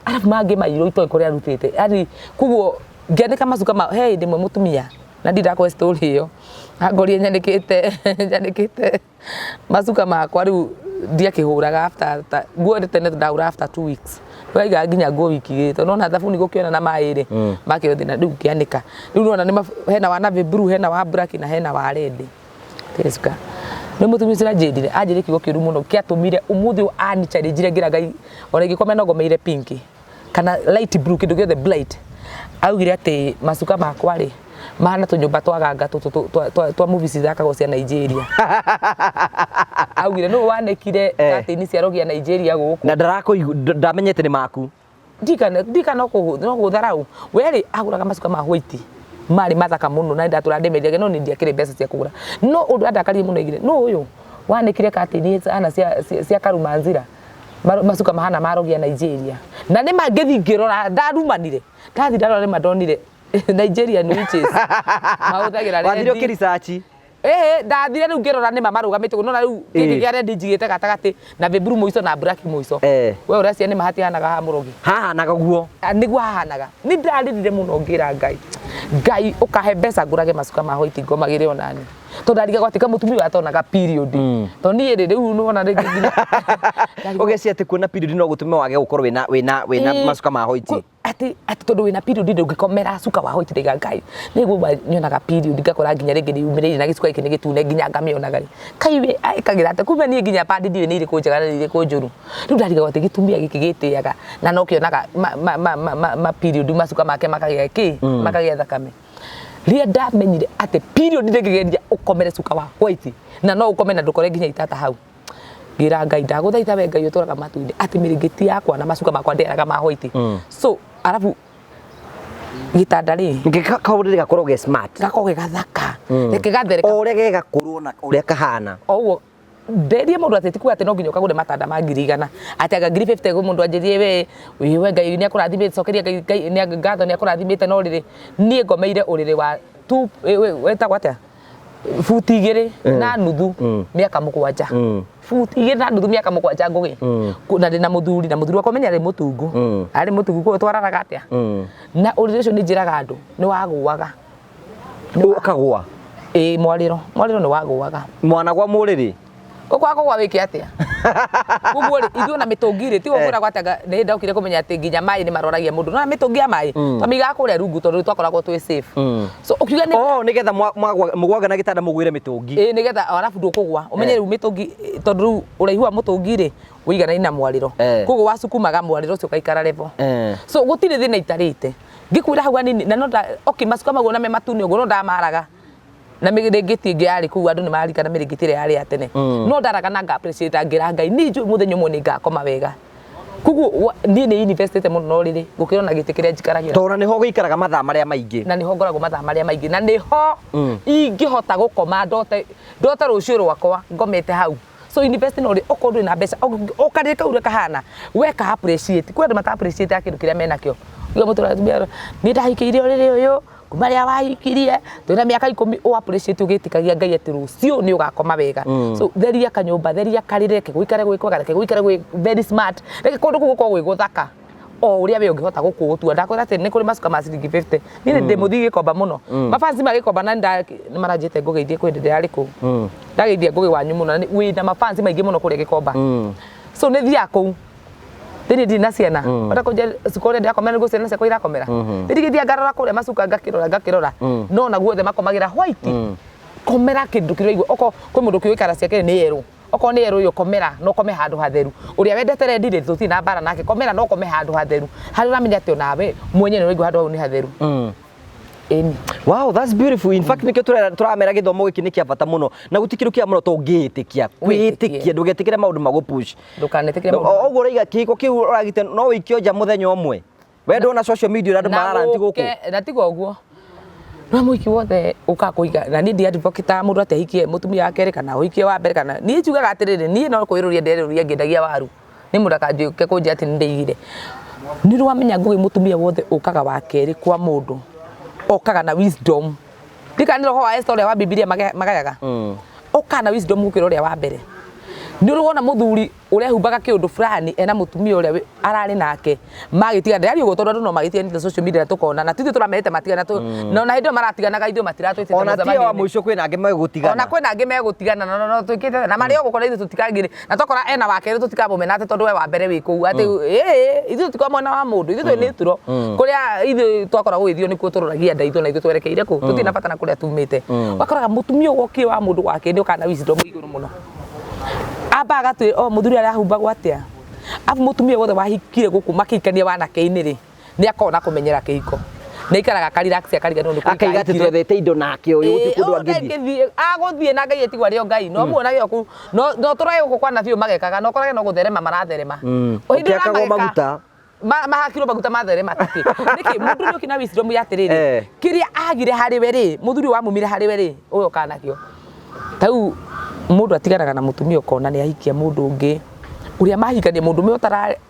arabu mangĩ mairũ itoĩ kũrĩa arutĩte. Yani koguo ngĩanĩka macuka ma he hĩndĩ ĩmwe mũtumia, na ndindakwe story ĩyo, angorire nyanĩkĩte macuka makwa. Rĩu ndiakĩhũraga after nguo tene ndahũra after 2 weeks, waigaga nginya nguo wiki 2, tondũ nona thabuni gũkĩona na maĩ rĩ makĩo thĩna. Rĩu ngĩanĩka, rĩu nona nĩ hena wa navy blue, hena wa black, na hena wa red. Tĩcuka nĩ mũtumia ũcio anjĩrire, anjĩrire kiugo kĩũru mũno kĩatũmire ũmũthĩ ũyũ ani challenge ngĩra Ngai ona ingĩkoma no ngomeire pink kana light blue, kĩndũ gĩothe bright. Augire atĩ macuka makwa rĩ mahana tũnyũmba twa ganga tũtũ twa movies ithakagwo cia Nigeria. Augire nũ wanĩkire curtain cia rogi ya Nigeria gũkũ. Na ndarakũigu, ndamenyete nĩ maku. Ndika no kũgũtharau we rĩ, agũraga macuka ma white marĩ mathaka mũno, na ndatũra ndĩmendagia, no nĩ ndiakĩrĩ mbeca cia kũgũra. No ũndũ andakaririe mũno, aigire nũ ũyũ wanĩkire curtain ana cia Karumanzira, macuka mahana ma rogi ya Nigeria. Na nĩ ma ngĩthiĩ ngĩrora, ndarumanire, ndathiĩ ndarora, nĩ ma ndonire Nigerian witches mahũthagĩra Wathire red. ũkĩricaci? Ĩhĩ, ndathire rĩu ngĩrora nĩma marũgamĩte ũguo, nona rĩu gĩkĩ kĩa red njigĩte gatagatĩ na blue mũico na black mũico. We ũrecia nĩma hatihanaga haha mũrogi. Hahanaga guo. Ah, nĩguo hahanaga. Nĩ ndarĩrire mũno ngĩra Ngai, Ngai ũkahe mbeca ngũrage macuka ma white ngomagĩre onani, tondũ ndarigagwo atĩ kamũtumia ũyũ atonaga period, tondũ niĩ rĩ, rĩu nĩwona rĩngĩ nginya ndarigagwo- Ũgecia atĩ kuona period no gũtũme wage gũkorwo wĩna macuka ma white. Atĩ tondũ wĩna period ndũngĩkomera cuka wa white. Ndaiga Ngai nĩguo nyonaga period, ngakora nginya rĩngĩ nĩ yumĩrĩire na gĩcuka gĩkĩ nĩ gĩtune, nginya ngamĩonaga rĩ, kai we ĩkagĩra atĩ kumbe niĩ nginya pad ndiũĩ nĩ irĩkũ njega na nĩ irĩkũ njũru. Rĩu ndarigagwo atĩ gĩtumia gĩkĩ gĩtĩaga na no kĩonaga ma period, macuka make makagĩa kĩ, makagĩa thakame. Rĩrĩa ndamenyire atĩ period ndĩngĩgeria ũkomere cuka wa white, na no ũkome na ndũkore nginya itata hau, ngĩra Ngai, ndagũthaitha we Ngai ũtũraga matu-inĩ, atĩ mĩrĩngĩti yakwa na macuka makwa ndĩaraga ma white. So arabu gĩtanda rĩ, Kaũrĩrĩ gakorwo ge smart. Gakorwo ge gathaka, reke gathereka. O ũrĩa ge gakũrũ na ũrĩa kahana. O ũguo nderie mũndũ atĩ ti kuga atĩ no nginya ũkagũre matanda ma 100,000, atĩ anga 50,000 gwĩ mũndũ anjĩrie we Ngai nĩ akũrathimĩte, cokeria Ngai ngatho nĩ akũrathimĩte. No rĩrĩ, niĩ ngomeire ũrĩrĩ wa tu wetagwo atĩa, buti 2.5 mĩaka 7, buti 2.5 mĩaka 7 ngũgĩ. Na ndĩ na mũthuri, na mũthuri wakwa menya arĩ mũtungu, arĩ mũtungu, koguo twararaga atĩa na ũrĩrĩ ũcio? Nĩ njĩraga andũ nĩ wagũaga. Ũkagũa? Ĩĩ, mwarĩro nĩ wagũaga. Mwana gwa mũrĩrĩ. Ũkwaga kũgwa wĩke atĩa? Koguo rĩ, ithuĩ ona mĩtũngi rĩ, tigo kwĩragwo atĩ nĩ ndokire kũmenya atĩ nginya maĩ nĩ maroragia mũndũ. No mĩtũngi ya maĩ twamĩigaga kũrĩa rungu tondũ twakoragwo twĩ safe. So ũkiuga nĩ Oh, nĩgetha mũgwaga na gĩtanda mũgwĩre mĩtũngi. Ĩĩ, nĩgetha arabu ndũkũgwa. Ũmenye rĩu mĩtũngi, tondũ rĩu ũraihu wa mũtũngi rĩ ũiganaine na mwarĩro. Koguo wacukumaga mwarĩro ũcio ũgaikara level. So gũtirĩ thĩna itarĩte. Ngĩkwĩra hau hanini na no okay, macuka maguo na me matune ũguo no ndamaraga na mĩrĩngĩti ĩngĩ yarĩ kũu, andũ nĩ mararikana mĩrĩngĩti ĩrĩa yarĩ ya tene. No ndaraga na nga appreciate, ngĩra Ngai niĩ njũĩ mũthenya ũmwe nĩ ngakoma wega. Koguo niĩ nĩ investĩte mũno na ũrĩrĩ gũkĩra ona gĩtĩ kĩrĩa njikaragĩra. Tondũ nĩho gũikaraga mathaa marĩa maingĩ. Na nĩho ngoragwo mathaa marĩa maingĩ, na nĩho ingĩhota gũkoma ndote, ndote rũciũ rwakwa ngomete hau. So invest na ũrĩ okorwo ndũrĩ na mbeca, o karĩrĩ kau ũrĩa kahana weka appreciate. Kwĩ andũ mata appreciate kĩndũ kĩrĩa menakĩo. Uga mũtũra atumia, niĩ ndahikĩire ũrĩrĩ ũyũ kuma rĩrĩa wahikirie twĩna mĩaka 10. Ũ appreciate ũgĩtĩkagia Ngai atĩ rũciũ nĩ ũgakoma wega. So theria kanyũmba, theria karĩrĩ, reke gũikare gwĩ kwega, reke gũikare gwĩ very smart, reke kũndũ kũu gũkorwo gwĩ gũthaka o ũrĩa we ũngĩhota gũkũũtua. Ndakwĩra atĩ nĩ kũrĩ macuka ma ciringi 50. Niĩ nĩ ndĩ mũthii Gĩkomba mũno, mabanci ma Gĩkomba, na nĩ maranjĩte ngũgeithie kwĩ hĩndĩ ndĩrarĩ kũu. Ndageithia Ngũgĩ wanyu mũno, na wĩna mabanci maingĩ mũno kũrĩa Gĩkomba. So nĩ thiaga kũu thĩinĩ, ndirĩ na ciana ota kũnjia cuka ũrĩa ndĩrakomera nĩguo ciana ciakwa irakomera. Nĩ ngarora kũrĩa macuka, ngakĩrora, ngakĩrora, no na guothe makomagĩra white. Komera kĩndũ kĩrĩa ũraigua. Okorwo kwĩ mũndũ kĩũĩ kara ciake nĩ yerũ, okorwo nĩ yerũ ĩyo, komera no kome handũ hatheru. Ũrĩa wendete red rĩ, tũtirĩ na mbara nake. Komera no kome handũ hatheru harĩa ũramenya atĩ onawe mwenyewe nĩ ũraigua handũ hau nĩ hatheru. Ĩni. Wow, that's beautiful. In fact, nĩkĩo tũramera gĩthomo gĩkĩ nĩ kĩa bata mũno, na gũtirĩ kĩndũ kĩa mũno tũngĩĩtĩkia. Kwĩĩtĩkia, ndũgetĩkĩre maũndũ ma gũpush. Ndũkanetĩkĩre O maũndũ. Ũguo ũraiga kĩhiko kĩu ũragite no wĩikio nja mũthenya ũmwe. We ndona social media ũrĩa andũ Na mararanti gũkũ. Na tiga ũguo no mũhiki wothe ũkaga kũhiga, na niĩ ndi advocate mũndũ atĩ ahikie mũtumia wa kerĩ kana ũhikie wa mbere kana. Niĩ njugaga atĩrĩrĩ, niĩ no kwĩrũria nderũria ngĩendagia waru, nĩ mũndũ akanjũke kũnjĩra atĩ nĩ ndĩigire. Nĩ ũramenya Ngũgĩ, mũtumia wothe ũkaga wa kerĩ kwa mũndũ okaga na wisdom. Ndikana nĩ roho wa Esther ũrĩa wa Bibilia magayaga, okaga na wisdom gũkĩra ũrĩa wa mbere. Nĩ ũrĩ wona mũthuri ũrehumbaga kĩũndũ fulani ena mũtumia ũrĩa ararĩ nake magĩtigana? Ndĩraria ũguo tondũ andũ no magĩtiganĩte social media na tũkona, na tithuĩ tũramerĩte matigana na ona hĩndĩ ĩyo maratiganaga ithuĩ matiratwĩtĩte Ona ti wa mũcemanio-inĩ. Mũico kwĩna angĩ megũtigana. Ona kwĩna angĩ megũtigana na no twĩkĩte na marĩ o gũkora ithuĩ tũtikangĩrĩ na twakora ena wa kerĩ tũtikamũmena atĩ tondũ we wa mbere wĩ kũu atĩ ĩĩ, ithuĩ tũtikoragwo mwena wa mũndũ, ithuĩ twĩ nĩturo kũrĩa ithuĩ twakora gũgĩthio nĩkuo tũroragia nda itũ na ithuĩ twerekeire kũ, tũtirĩ na bata na kũrĩa tumĩte. Wakoraga mũtumia ũgokire wa mũndũ wa kerĩ nĩ okaga na wisdom igũrũ mũno, amba agatwĩ o mũthuri arahumbagwo atĩa. Abu mũtumia wothe wahikire gũkũ makĩhikania wanake-inĩ rĩ, nĩ akoragwo na kũmenyera kĩhiko. Nĩ aikaraga akarelax akariganĩrwo nĩ kũrĩa Akaiga atĩ ahikire. twethete indo nake ũyũ gũtirĩ kũndũ angĩthiĩ. Angĩthiĩ agũthiĩ na Ngai etigwo arĩ o Ngai no muonage o kũu no no tũrage gũkũ kwa nabii magekaga no korage no gũtherema maratherema. O hĩndĩ ĩrĩa Ũkĩhakagwo ũramageka, maguta. Mahakirwo maguta matherema takĩ nĩkĩ mũndũ nĩ ũkĩ na wisdom ya atĩrĩrĩ Eh. kĩrĩa agire harĩ we rĩ mũthuri ũyũ wamumire harĩ we rĩ ũyũ ũkaga nakĩo. Ta rĩu mũndũ atiganaga na mũtumia ũkona nĩ ahikia mũndũ ũngĩ ũrĩa mahikania mũndũ ũmwe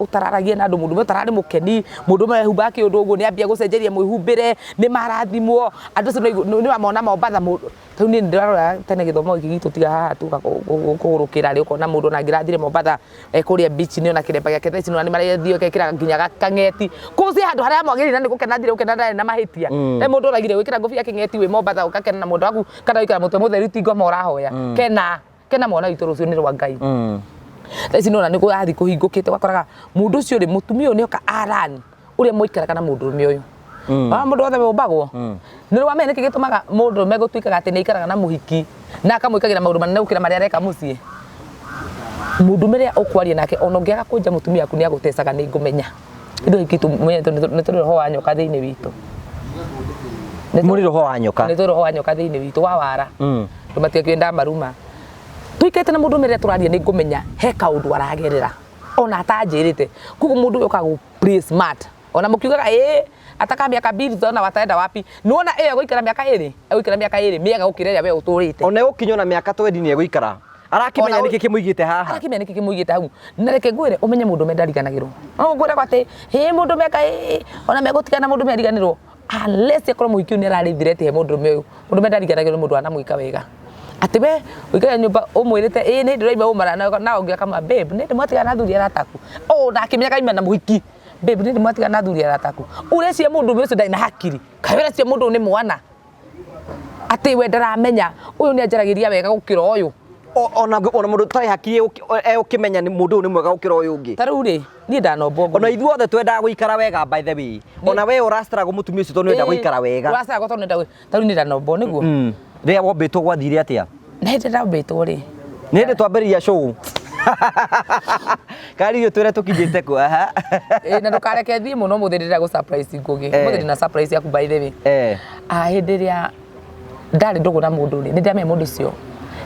ũtararagia na andũ mũndũ ũmwe ũtararĩ mũkeni mũndũ ũmwe wehumbaga kĩũndũ ũguo nĩ ambia gũcenjeria mwĩhumbĩre nĩ marathimwo andũ acio nĩ wamona Mombatha mũndũ ta rĩu niĩ nĩndĩrarora tene gĩthomo gĩkĩ gitũ tiga haha tuka kũgũrũkĩra rĩ ũkona mũndũ ona angĩrathire Mombatha kũrĩa beach nĩ ona kĩremba gĩake thaa ici nĩwona nĩ marathiĩ ũgekĩra nginya kang'eti kũu ciĩ handũ harĩa mwagĩrĩire na nĩ gũkena athire gũkena ndarĩ na mahĩtia he mũndũ ũragire gwĩkĩra ngũbia kĩng'eti wĩ Mombatha ũgakena na mũndũ waku kana ũikara mũtwe mũtheru ti ngoma ũrahoya kena kena mwana witũ rũciũ nĩ rwa Ngai. Thaa ici nĩwona nĩ kũrathiĩ kũhingũkĩte ũgakoraga mũndũ ũcio rĩ mũtumia ũyũ nĩoka aran ũrĩa mwaikaraga na mũndũrũme ũyũ. Ona mũndũ wothe wũmbagwo nĩ wamenya nĩkĩ gĩtũmaga mũndũrũme gũtuĩkaga atĩ nĩ aikaraga na mũhiki na akamwĩkagĩra maũndũ manene gũkĩra marĩa areka mũciĩ. Mũndũrũme rĩrĩa ũkwaria nake ona ũngĩaga kwenja mũtumia waku nĩ agũtecaga nĩ ngũmenya. Ithuĩ ahiki nĩ tũrĩ roho wa nyoka thĩinĩ witũ. Mũrĩ roho wa nyoka. Nĩ tũrĩ roho wa nyoka thĩinĩ witũ wa wara. Andũ matigakiuge ndamaruma. Tũikarĩte na mũndũrũme rĩrĩa tũraria nĩ ngũmenya he kaũndũ aragerera ona atanjĩrĩte. Koguo mũndũ ũyũ okaga gũ play smart. Ona mũkiugaga ĩĩ ataka miaka mbili tutaona wataenda wapi. Nĩwona ĩyo egũikara mĩaka ĩrĩ egũikara mĩaka ĩrĩ mĩega gũkĩra ĩrĩa we ũtũrĩte. Ona egũkinya ona mĩaka twendi nĩ egũikara. Arakĩmenya Ona nĩkĩ kĩmũigĩte haha. Arakĩmenya nĩkĩ kĩmũigĩte hau. Na reke ngwĩre ũmenye mũndũrũme ndariganagĩrwo. No ngwĩre atĩ hĩ mũndũrũme anga ĩ ona megũtigana mũndũrũme ariganĩrwo. Unless akorwo mũhiki ũyũ nĩ ararĩ threat he mũndũrũme ũyũ. Mũndũrũme ndariganagĩrwo nĩ mũndũ wanamwĩka wega. Atĩ we ũikare nyũmba ũmwĩrĩte ĩ nĩ ndĩraima ũmara na ũngĩ akamwĩra babe nĩ ndĩ mwatigana na athuri arata aku. Oh na akĩmenyaga aima na mũhiki. Babe nĩ ndĩ mwatigana na athuri arata aku. Ũreciria mũndũrũme ũcio ndarĩ na hakiri. Kaĩ ũreciria mũndũ ũyũ nĩ mwana? Atĩ we ndaramenya ũyũ nĩ anjaragĩria wega gũkĩra ũyũ. Ona ona mũndũ ũtarĩ hakiri egũkĩmenya nĩ mũndũ ũyũ nĩ mwega gũkĩra ũyũ ũngĩ. Ta rĩu rĩ niĩ ndanombwo Ona ithuothe twendaga gũikara wega by the way. Ona we ũrastruggle mũtumia ũcio tondũ nĩũrenda gũikara wega. Ũrastruggle tondũ nĩũrenda ta rĩu niĩ ndanombwo nĩguo. Rĩrĩa wombĩtwo gwathire atĩa? Na hĩndĩ ndambĩtwo rĩ Nĩ hĩndĩ twambĩrĩria show. Kari twĩre tũkinyĩte kũ aha. Ĩ, na ndũkareke thiĩ mũno ũmũthĩ ndĩrenda gũ surprise Ngũgĩ. Ũmũthĩ ndĩna surprise yaku by the way. Ah, hĩndĩ ĩrĩa ndarĩ ndũgũ na mũndũ rĩ nĩ ndamenya mũndũ ũcio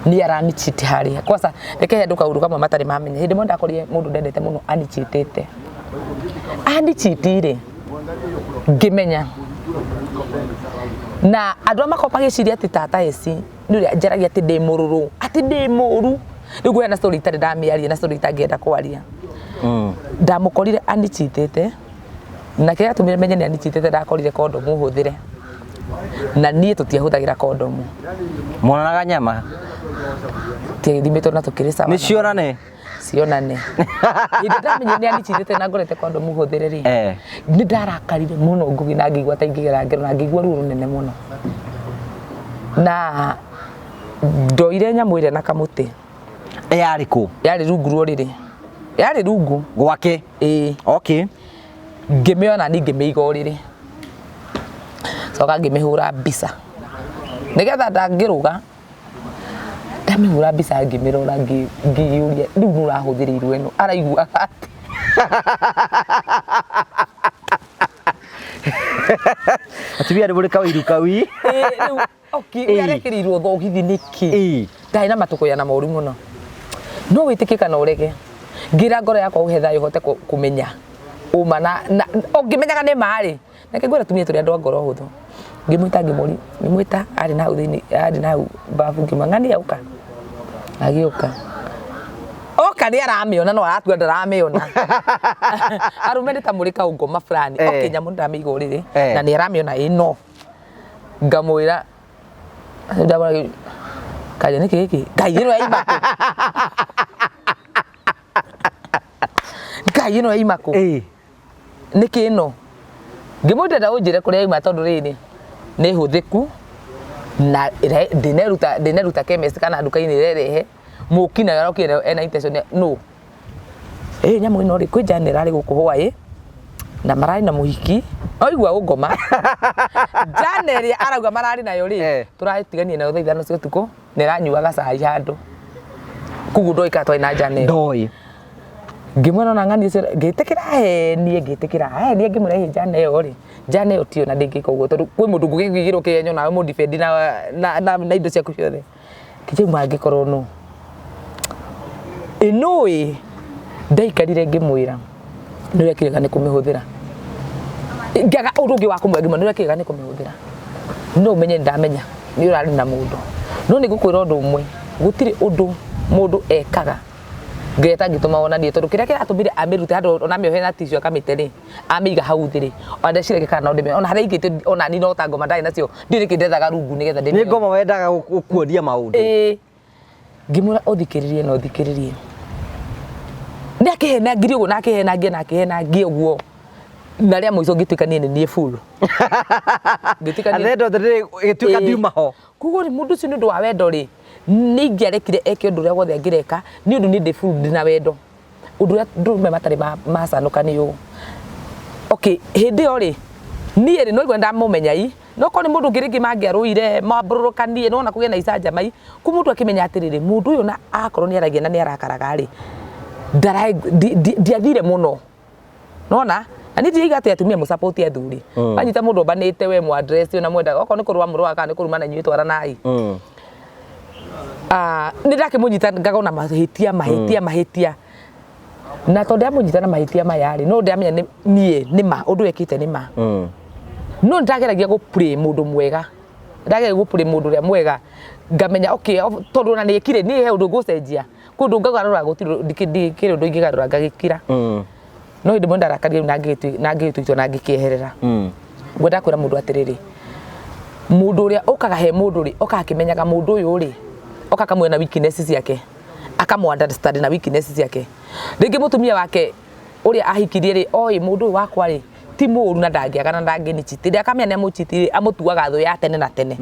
nĩ aranicheat harĩa kwanza reke he andũ kaũndũ kamwe matarĩ mamenya hĩndĩ ĩmwe ndakorire mũndũ ndendete mũno anicheatĩte anicheat rĩ ngĩmenya na andũ arĩa makoragwo magĩciria atĩ tata eci nĩ ũrĩa njaragia atĩ ndĩ mũrũrũ atĩ ndĩ mũru rĩu ngwĩra na story itarĩ ndamĩaria na story itangĩenda kwaria. Ndamũkorire anicheatĩte na kĩrĩa gĩatũmire menye nĩ anicheatĩte ndakorire kondomu hũthĩre na niĩ tũtiahũthagĩra kondomu. Monanaga nyama. Tiagĩthimĩtwo na tũkĩrĩ sawa. Nĩ cionane. Cionane. Hĩndĩ ndamenyire nĩ anicheatĩte na ngorete kondomu hũthĩre rĩ nĩ ndarakarire mũno Ngũgĩ na ngĩigua ta ingĩgera ngero na ngĩigua ruo rũnene mũno na ndoire nyamũ ĩrĩa na kamũtĩ. Yarĩ kũ? Yarĩ rungu rwa ũrĩrĩ. Yarĩ rungu. Gwake? Ĩĩ. Okay. Ngĩmĩona ni ngĩmĩiga ũrĩrĩ. Coka ngĩmĩhũra mbica. Nĩgetha ndangĩrũga ndamĩhũra mbica ngĩmĩrora ngĩyũria rĩu nũ ũrahũthĩrĩirwo ĩno araiguaga atĩa? Atumia nĩ mũrĩ kawĩiru kawi. Ĩĩ, rĩu okay, Ĩĩ. arekĩrĩirwo thogithi nĩkĩ? Ĩĩ. Ndarĩ na matũkũya na moru mũno. No wĩtĩkie kana ũrege. Ngĩra ngoro yakwa ũhe thayũ hote kũmenya ũma na ũngĩmenyaga nĩ ma rĩ. Reke ngwĩre atumia tũrĩ andũ a ngoro hũthũ. Ngĩmwĩta ngĩmũria, ngĩmwĩta arĩ na hau thĩinĩ, arĩ na hau babu ngĩmwĩra ng'ania ũka. Agĩũka. Oka nĩ aramĩona no aratua ndaramĩona. Arũme nĩ ta mũrĩ kaũngoma fulani. Okay, nyamũ nĩndamĩiga ũrĩrĩ na nĩ aramĩona ĩ no. Ngamwĩra ndamwĩra kaja nĩkĩ gĩkĩ? Ngai ĩno yaima kũ? Ngai ĩno yaima kũ? Nĩkĩ ĩno? Ngĩmwĩra ndĩrenda ũnjĩre kũrĩa yauma tondũ rĩrĩ nĩ hũthĩku na ndĩneruta ndĩneruta chemist kana nduka-inĩ ĩrerehe mũki nayo arokire ena intention ya no. Ĩ nyamũ ĩno rĩ kwĩ njane ĩrarĩ gũkũ hwaĩ na mararĩ na mũhiki oigua ũngoma njane ĩrĩa arauga mararĩ nayo rĩ tũratiganie nayo thaa 5 cia ũtukũ na ĩranyuaga cai handũ koguo ndoĩ kana twarĩ na njane ĩyo. Ndoĩ. Ngĩmwĩra ona ng'ani ũcio ngĩtĩkĩra henie ngĩtĩkĩra henie ngĩmwĩra ĩ njane ĩyo rĩ Njane ĩyo tiyo na ndĩngĩka ũguo tondũ kwĩ mũndũ ngũgĩkĩgĩrwo kĩgenyo nawe mũndibedi na indo ciaku ciothe. Kĩnjau mangĩkorwo no ĩnũĩ ndaikarire ngĩmwĩra nĩ ũrĩa kĩrega nĩ kũmĩhũthĩra, ngĩaga ũndũ ũngĩ wa kũmwĩra, ngĩmwĩra nĩ ũrĩa kĩrega nĩ kũmĩhũthĩra, no ũmenye nĩ ndamenya nĩ ũrarĩ na mũndũ, no nĩ ngũkwĩra ũndũ ũmwe, gũtirĩ ũndũ mũndũ ekaga Ngai atangĩtũma wonanie, tondũ kĩrĩa kĩratũmire amĩrute handũ ona amĩohe na tissue akamĩte rĩ, amĩiga hau thĩ rĩ, ona ndeciragia kana no ndĩmĩone, ona harĩa aigĩte ona niĩ no ta ngoma ndarĩ nacio, ndiũĩ nĩkĩ ndethaga rungu nĩgetha Nĩ ndĩmĩone. ngoma wendaga gũkuonia maũndũ. Ĩĩ. Ngĩmwĩra ũthikĩrĩrie na ũthikĩrĩrie. Nĩ akĩhenangirie ũguo na akĩhenangia na akĩhenangia ũguo. Na rĩa mũico ngĩtuĩka niĩ nĩ niĩ full. Ngĩtuĩka At the niĩ end of the day ĩgĩtuĩka Ĩĩ. ndiuma ho. Koguo rĩ, mũndũ ũcio nĩ ũndũ wa wendo rĩ, nĩ ingĩarekire eke ũndũ ũrĩa wothe angĩreka, nĩ ũndũ niĩ ndĩ full ndĩna wendo. Ũndũ ũrĩa ndũrũme matarĩ macanũka nĩ ũũ. Okay, hĩndĩ ĩyo rĩ, niĩ rĩ, no igua ndamũmenya i, no korwo nĩ mũndũ ũngĩ rĩngĩ mangĩarũire, mambũrũrũkanie, nĩwona kũgĩe na icanjama i, koguo mũndũ akĩmenya atĩrĩrĩ, mũndũ ũyũ ona akorwo nĩ aragia na nĩ arakaraga rĩ, ndiathire mũno. Nona na niĩ ndiroiga atĩ atumia mũ support athuri. Wanyita mũndũ ombanĩte we mũ address na mwenda okorwo nĩ kũrũa mũrũaga kana nĩ kũrumana inyuĩ twaranai. Ah, nĩ ndakĩmũnyita ngagwo na mahĩtia mahĩtia mahĩtia na tondũ ndamũnyita na mahĩtia maya rĩ, no ndamenya nĩ niĩ nĩ ma ũndũ ekĩte nĩ ma, no ndageragia gũ play mũndũ mwega, ndageragia gũ play mũndũ ũrĩa mwega, ngamenya okay, tondũ ona nĩ ekire niĩ he ũndũ ngũcenjia kwĩ ũndũ ngagarũra, gũtirĩ ndikĩrĩ ũndũ ingĩgarũra ngagĩkira. No hĩndĩ ĩmwe ndarakarire rĩu na ngĩgĩtua itua na ngĩkĩeherera. Ngwenda kwĩra mũndũ atĩrĩrĩ, mũndũ ũrĩa ũkaga he mũndũ rĩ, okaga akĩmenyaga mũndũ ũyũ rĩ, oka akamwona weakness ciake, akamũ understand na weakness ciake. Rĩngĩ mũtumia wake ũrĩa ahikirie rĩ, oĩ mũndũ ũyũ wakwa rĩ ti mũru na ndangĩaga na ndangĩnichiti. Rĩrĩa akamenya nĩ amũchiti rĩ, amũtuaga thũ ya tene na tene.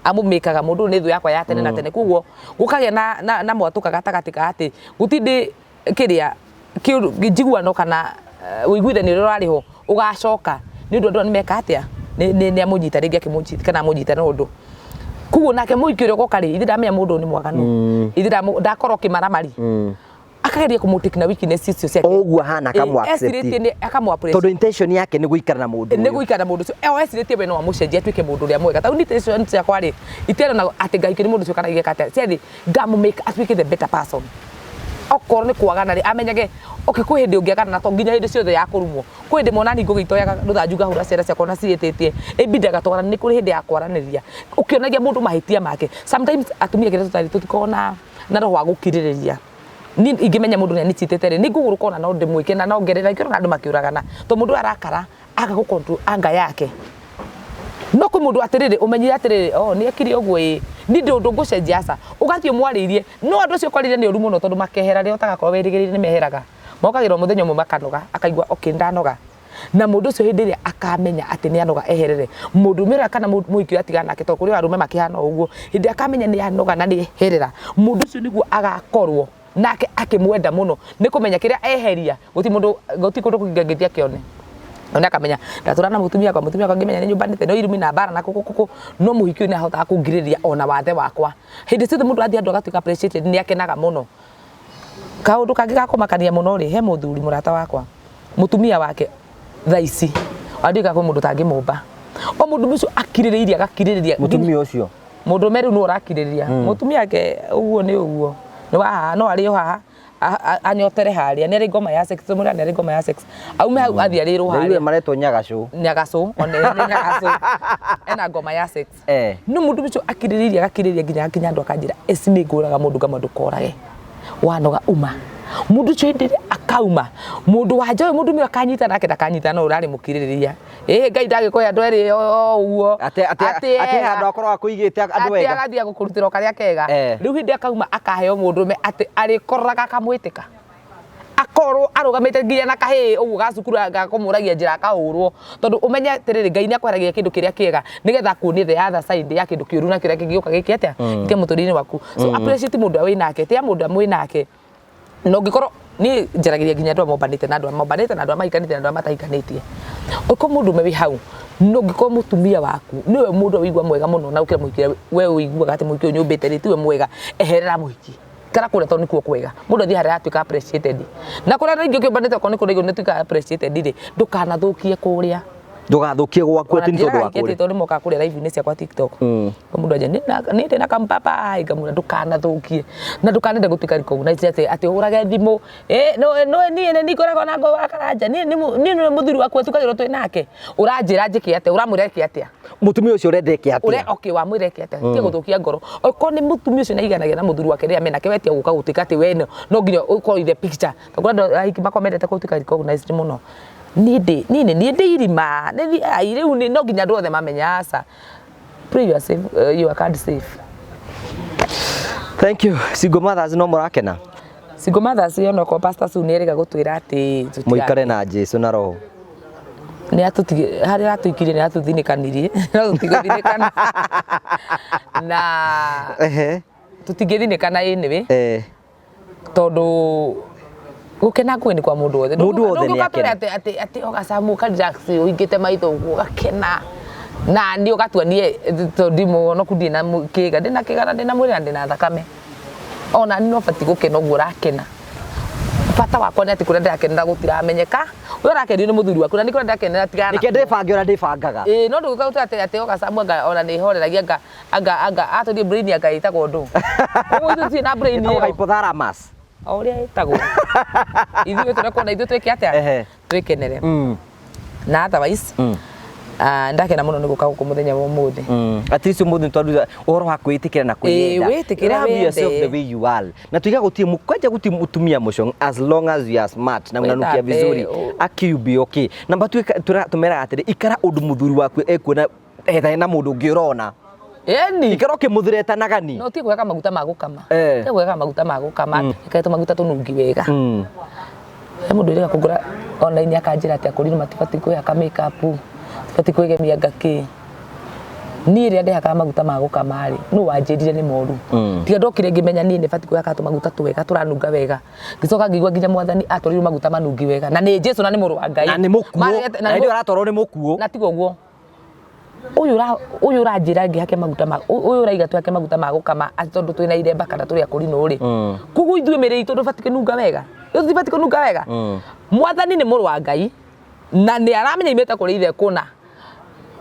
Amũmĩkaga mũndũ ũyũ nĩ thũ yakwa ya tene na tene. Koguo gũkagĩa na mwatũka gatagatĩ ka atĩ gũtindĩ kĩrĩa njiguano kana ũiguithanio ũrĩa ũrarĩ ho ũgacoka nĩ ũndũ andũ aya nĩ meka atĩa, nĩ amũnyita rĩngĩ akĩmũchiti kana amũnyita na ũndũ. Koguo nake mũhiki ũrĩa ũgoka rĩ, ithe ndamenya mũndũ ũyũ nĩ mwaganu, ithe ndakorwo kĩmaramari, akageria kũmũtake na weakness icio ciake. Ũguo ahana akamũ Ĩĩ, accept. ecirĩtie nĩ akamũ appreciate. Tondũ intention yake nĩ gũikara na mũndũ nĩ ũyũ. gũikara na mũndũ ũcio o ecirĩtie we no amũcenjie atuĩke mũndũ ũrĩa mwega. Tondũ intention ciakwa rĩ, itiarĩ na atĩ ngahikio nĩ mũndũ ũcio kana ingĩka atĩa, ciarĩ ngamũ make atuĩke the better person. Okorwo nĩ kwagana rĩ, amenyage okay, kwĩ hĩndĩ ũngĩagana na to nginya hĩndĩ ciothe ya kũrumwo. Kwĩ hĩndĩ mwana niĩ ngũgĩtoyaga rũthanju ngahũra ciana ciakwa na ciĩtĩtie, ĩbindaga twaranie, nĩ kũrĩ hĩndĩ ya kwaranĩria ũkĩonagia mũndũ mahĩtia make. Sometimes atumia kĩrĩa tũtarĩ, tũtikoragwo na roho wa gũkirĩrĩria. Niĩ ingĩmenya mũndũ nĩ anichitĩte rĩ, nĩ ngũgũrũka ona no ndĩmwĩke na no ngerera ingĩrora andũ makĩũragana, tondũ mũndũ ũyũ arakara aga gũ control anger yake. No kwĩ mũndũ atĩrĩrĩ ũmenyire atĩrĩrĩ, oh nĩ ekire ũguo ĩĩ, niĩ ndĩ ũndũ ngũcenjia aca, ũgathiĩ ũmwarĩirie, no andũ acio ũkorire nĩ ũru mũno tondũ makehera rĩrĩa ũtagakorwo wĩrĩgĩrĩire nĩ meheraga. Mokagĩra o mũthenya ũmwe makanoga, akaigua okay nĩ ndanoga. Na mũndũ ũcio hĩndĩ ĩrĩa akamenya atĩ nĩ anoga eherere, mũndũrũme ũrĩa kana mũhiki ũrĩa atigana nake, tondũ kũrĩ arũme makĩhana o ũguo, hĩndĩ ĩrĩa akamenya nĩ anoga na nĩ eherera, mũndũ ũcio nĩguo agakorwo nake akĩmwenda mũno, nĩ kũmenya kĩrĩa eheria, gũtirĩ mũndũ, gũtirĩ kũndũ kũngĩ angĩthiĩ akĩone. Na akamenya ndatũra na mũtumia wakwa, mũtumia wakwa ngĩmenya nĩ nyũmbanĩte no irumi na mbara na kũkũ kũkũ, no mũhiki ũyũ nĩ ahotaga kũngirĩrĩria ona wathe wakwa. Hĩndĩ ciothe mũndũ athiĩ handũ agatuĩka appreciated nĩ akenaga mũno. Kaũndũ kangĩ ga kũmakania mũno rĩ, he mũthuri mũrata wakwa, mũtumia wake thaa ici, ona ndiũĩ kana kwĩ mũndũ ũtangĩmũmba. O mũndũ ũcio akirĩrĩirie agakirĩrĩria. Mũtumia ũcio? Mũndũrũme rĩu nĩwe ũrakirĩrĩria. Mũtumia wake ũguo nĩ ũguo, nĩ wa haha, no arĩo haha, anyotere harĩa, nĩ arĩ ngoma ya sex, tũmwĩre nĩ arĩ ngoma ya sex. Aume hau athiĩ arĩrwo Rĩu harĩa. Maretwo nyagacũ. Nyagacũ, one nĩ nyagacũ. Ena ngoma ya sex. No mũndũ ũcio akirĩrĩirie agakirĩrĩria nginya nginya andũ akanjĩra, eci nĩ ngũraga mũndũ ngamwĩra ndũkorage. Wanoga uma. Mũndũ ũcio hĩndĩ ĩrĩa akauma, mũndũ wa nja ũyũ mũndũ ũmwe akanyita nake ndakanyita no ũrarĩ mũkirĩrĩria. Ĩĩ Ngai ndagĩkũhe andũ erĩ o ũguo. Atĩ Atĩ ega. Handũ akorwo akũigĩte andũ Atĩ ega. agathiĩ agũkũrutĩra o karĩa kega. Rĩu hĩndĩ akauma akaheo mũndũrũme atĩ arĩkoraga akamwĩtĩka. Akorwo arũgamĩte nginya na kahĩĩ ũguo ga cukuru gakũmũragia njĩra akahũrwo. Tondũ ũmenye atĩrĩrĩ, Ngai nĩ akweheragia kĩndũ kĩrĩa kĩega nĩgetha akuonie the other side ya kĩndũ kĩũru na kĩrĩa kĩngĩũka gĩke atĩa? Gĩke mũtũrĩre-inĩ waku. So appreciate mũndũ ũrĩa wĩnake, tĩa mũndũ ũrĩa mwĩnake. Na ũngĩkorwo niĩ njaragĩria nginya andũ arĩa mombanĩte na andũ arĩa mombanĩte na andũ arĩa mahikanĩtie na andũ arĩa matahikanĩtie. Ũngĩkorwo mũndũrũme wĩ hau, na ũngĩkorwo mũtumia waku nĩwe mũndũ ũrĩa ũigua mwega mũno na gũkĩra mũhiki ũrĩa we ũiguaga atĩ mũhiki ũyũ nyũmbĩte rĩ tiwe mwega, eherera mũhiki. Ikara kũrĩa tondũ nĩkuo kwega. Mũndũ athiĩ harĩa aratuĩka appreciated. Na kũrĩa rĩngĩ ũkĩũmbanĩte okorwo nĩ kũrĩa igũrũ nĩ ũtuĩkaga appreciated rĩ, ndũkanathũkie kũrĩa. Ndũgathũkie gwaku atĩ nĩ tondũ wa kũrĩa. Tondũ mokaga kũrĩa live-inĩ ciakwa TikTok. Mũndũ anja nĩ ndĩ na kampapai ngamwĩra ndũkanathũkie na ndũkanende gũtuĩka recognized atĩ atĩ ũhũrage thimũ ĩ no no niĩ nĩ ngoragwo na ngũ wa Karanja niĩ nĩ niĩ nĩwe mũthuri waku atukagĩrwo twĩ nake ũranjĩra njĩke atĩa ũramwĩra eke atĩa Mũtumia ũcio ũrenda eke atĩa? Ũre okay wamwĩra eke atĩa tiga gũthũkia ngoro okorwo nĩ mũtumia ũcio nĩaiganagia na mũthuri wake rĩrĩa menake we tiga gũka gũtuĩka atĩ we no nginya ũkorwo in the picture tondũ andũ ahiki makwa mendete gũtuĩka recognized mũno. Niĩ ndĩ niĩ nĩ niĩ ndĩ irima nĩ thiĩ ai rĩu nĩ no nginya andũ othe mamenye aca. Pray your safe, your card safe. Thank you. Single mothers no mũrakena? Single mothers ona okorwo Pastor Sue nĩ erĩga gũtwĩra atĩ tũtiga- Mũikare na Jesu na Roho. Nĩ atũtige harĩa aratũikirie nĩ atũthinĩkanirie no tũtigũthinĩkana na tũtingĩthinĩkana anyway. Tondũ gũkena ngũĩ nĩ kwa mũndũ wothe. Mũndũ wothe nĩ Ndũngĩũka twĩre akene. atĩ atĩ atĩ ũgacamu ũka relax ũhingĩte maitho ũguo ũgakena na niĩ ũgatua niĩ tondũ ndi mũhonoku ndirĩ na kĩga ndĩna kĩga na ndĩna mwĩrĩ na ndĩna thakame ona niĩ no batiĩ gũkena ũguo ũrakena. Bata wakwa nĩ atĩ kũrĩa ndĩrakenera gũtiramenyeka we ũrakenio nĩ mũthuri waku na niĩ kũrĩa ndĩrakenera tigana Nĩkĩo ndĩbange ũrĩa ndĩbangaga. Ĩĩ no ndũgĩũka gũtwĩra atĩ atĩ ũgacamu anga ona nĩ horeragia anga anga anga atũrie brain anga ĩtagwo ndũ. Koguo ithuĩ tũtirĩ na brain Ĩtagwo ĩyo. hypothalamus. O ũrĩa ĩtagwo. Ithuĩ tũrekwo na ithuĩ twĩke atĩa? Ehe. Twĩkenere. Na otherwise ndakena mũno nĩ gũka gũkũ mũthenya wa ũmũthĩ. At least ũmũthĩ nĩtwaruta ũhoro wa kwĩĩtĩkĩra na kwĩyenda. Ĩĩ, wĩĩtĩkĩre Love yourself wĩyende. the way you are. Na tuiga gũtirĩ kwanja gũtirĩ mũtumia mũcong'e as long as you are smart na unanukia Wĩthambe, vizuri. Aki you be okay. Namba tũmeraga atĩrĩ ikara ũndũ mũthuri waku ekuona etha na mũndũ ũngĩ ũrona. Ĩni. Ikara ũkĩmũthĩretanaga ni. No ũtige gwĩka maguta ma gũkama. Ũtige gwĩka maguta ma gũkama. Ĩkĩra tũmaguta tũnungi wega. He mũndũ wĩrĩga kũgũra online akanjĩra atĩ akũrinũ matibatiĩ kwĩhaka make up, matibatiĩ kwĩgemia anga kĩ. Niĩ rĩrĩa ndehakaga maguta ma gũkama rĩ, nũ wanjĩrire nĩ moru. Tiga ndokire ngĩmenya niĩ nĩ batiĩ kwĩhaka tũmaguta twega tũranunga wega. Ngĩcoka ngĩigua nginya mwathani atwarirwo maguta manungi wega. Na nĩ Jesu na nĩ mũrũ wa Ngai. Na nĩ mũkuũ. Marehete- Na hĩndĩ ĩyo aratwarwo nĩ mũkuũ. Na tiga ũguo. Ũyũ ũyũ ũranjĩra ngĩhake maguta ma ũyũ ũraiga twĩhake maguta ma gũkama atĩ tondũ twĩna iremba kana tũrĩ akũrinũ rĩ. Koguo ithuĩ mĩrĩ itũ ndũbatiĩ kũnunga wega. Tũtibatiĩ kũnunga wega. Mwathani nĩ mũrũ wa Ngai na nĩ aramenya imĩte kũrĩ ithe kũna.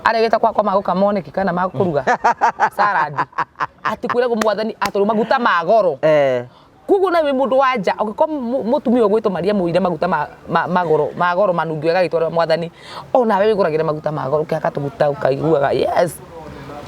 Aregete kwakwa ma gũkama nĩkĩ kana ma kũruga salad. Atĩ kwĩragwo mwathani atũrũ maguta ma goro. Koguo nawe mũndũ wa nja ũngĩkorwo mũtumia ũgwĩtwo Maria mũire maguta ma goro manungi wega agĩtwarĩra mwathani, onawe wĩgũragĩre maguta ma goro ũkĩhaka tũguta ũkaiguaga yes.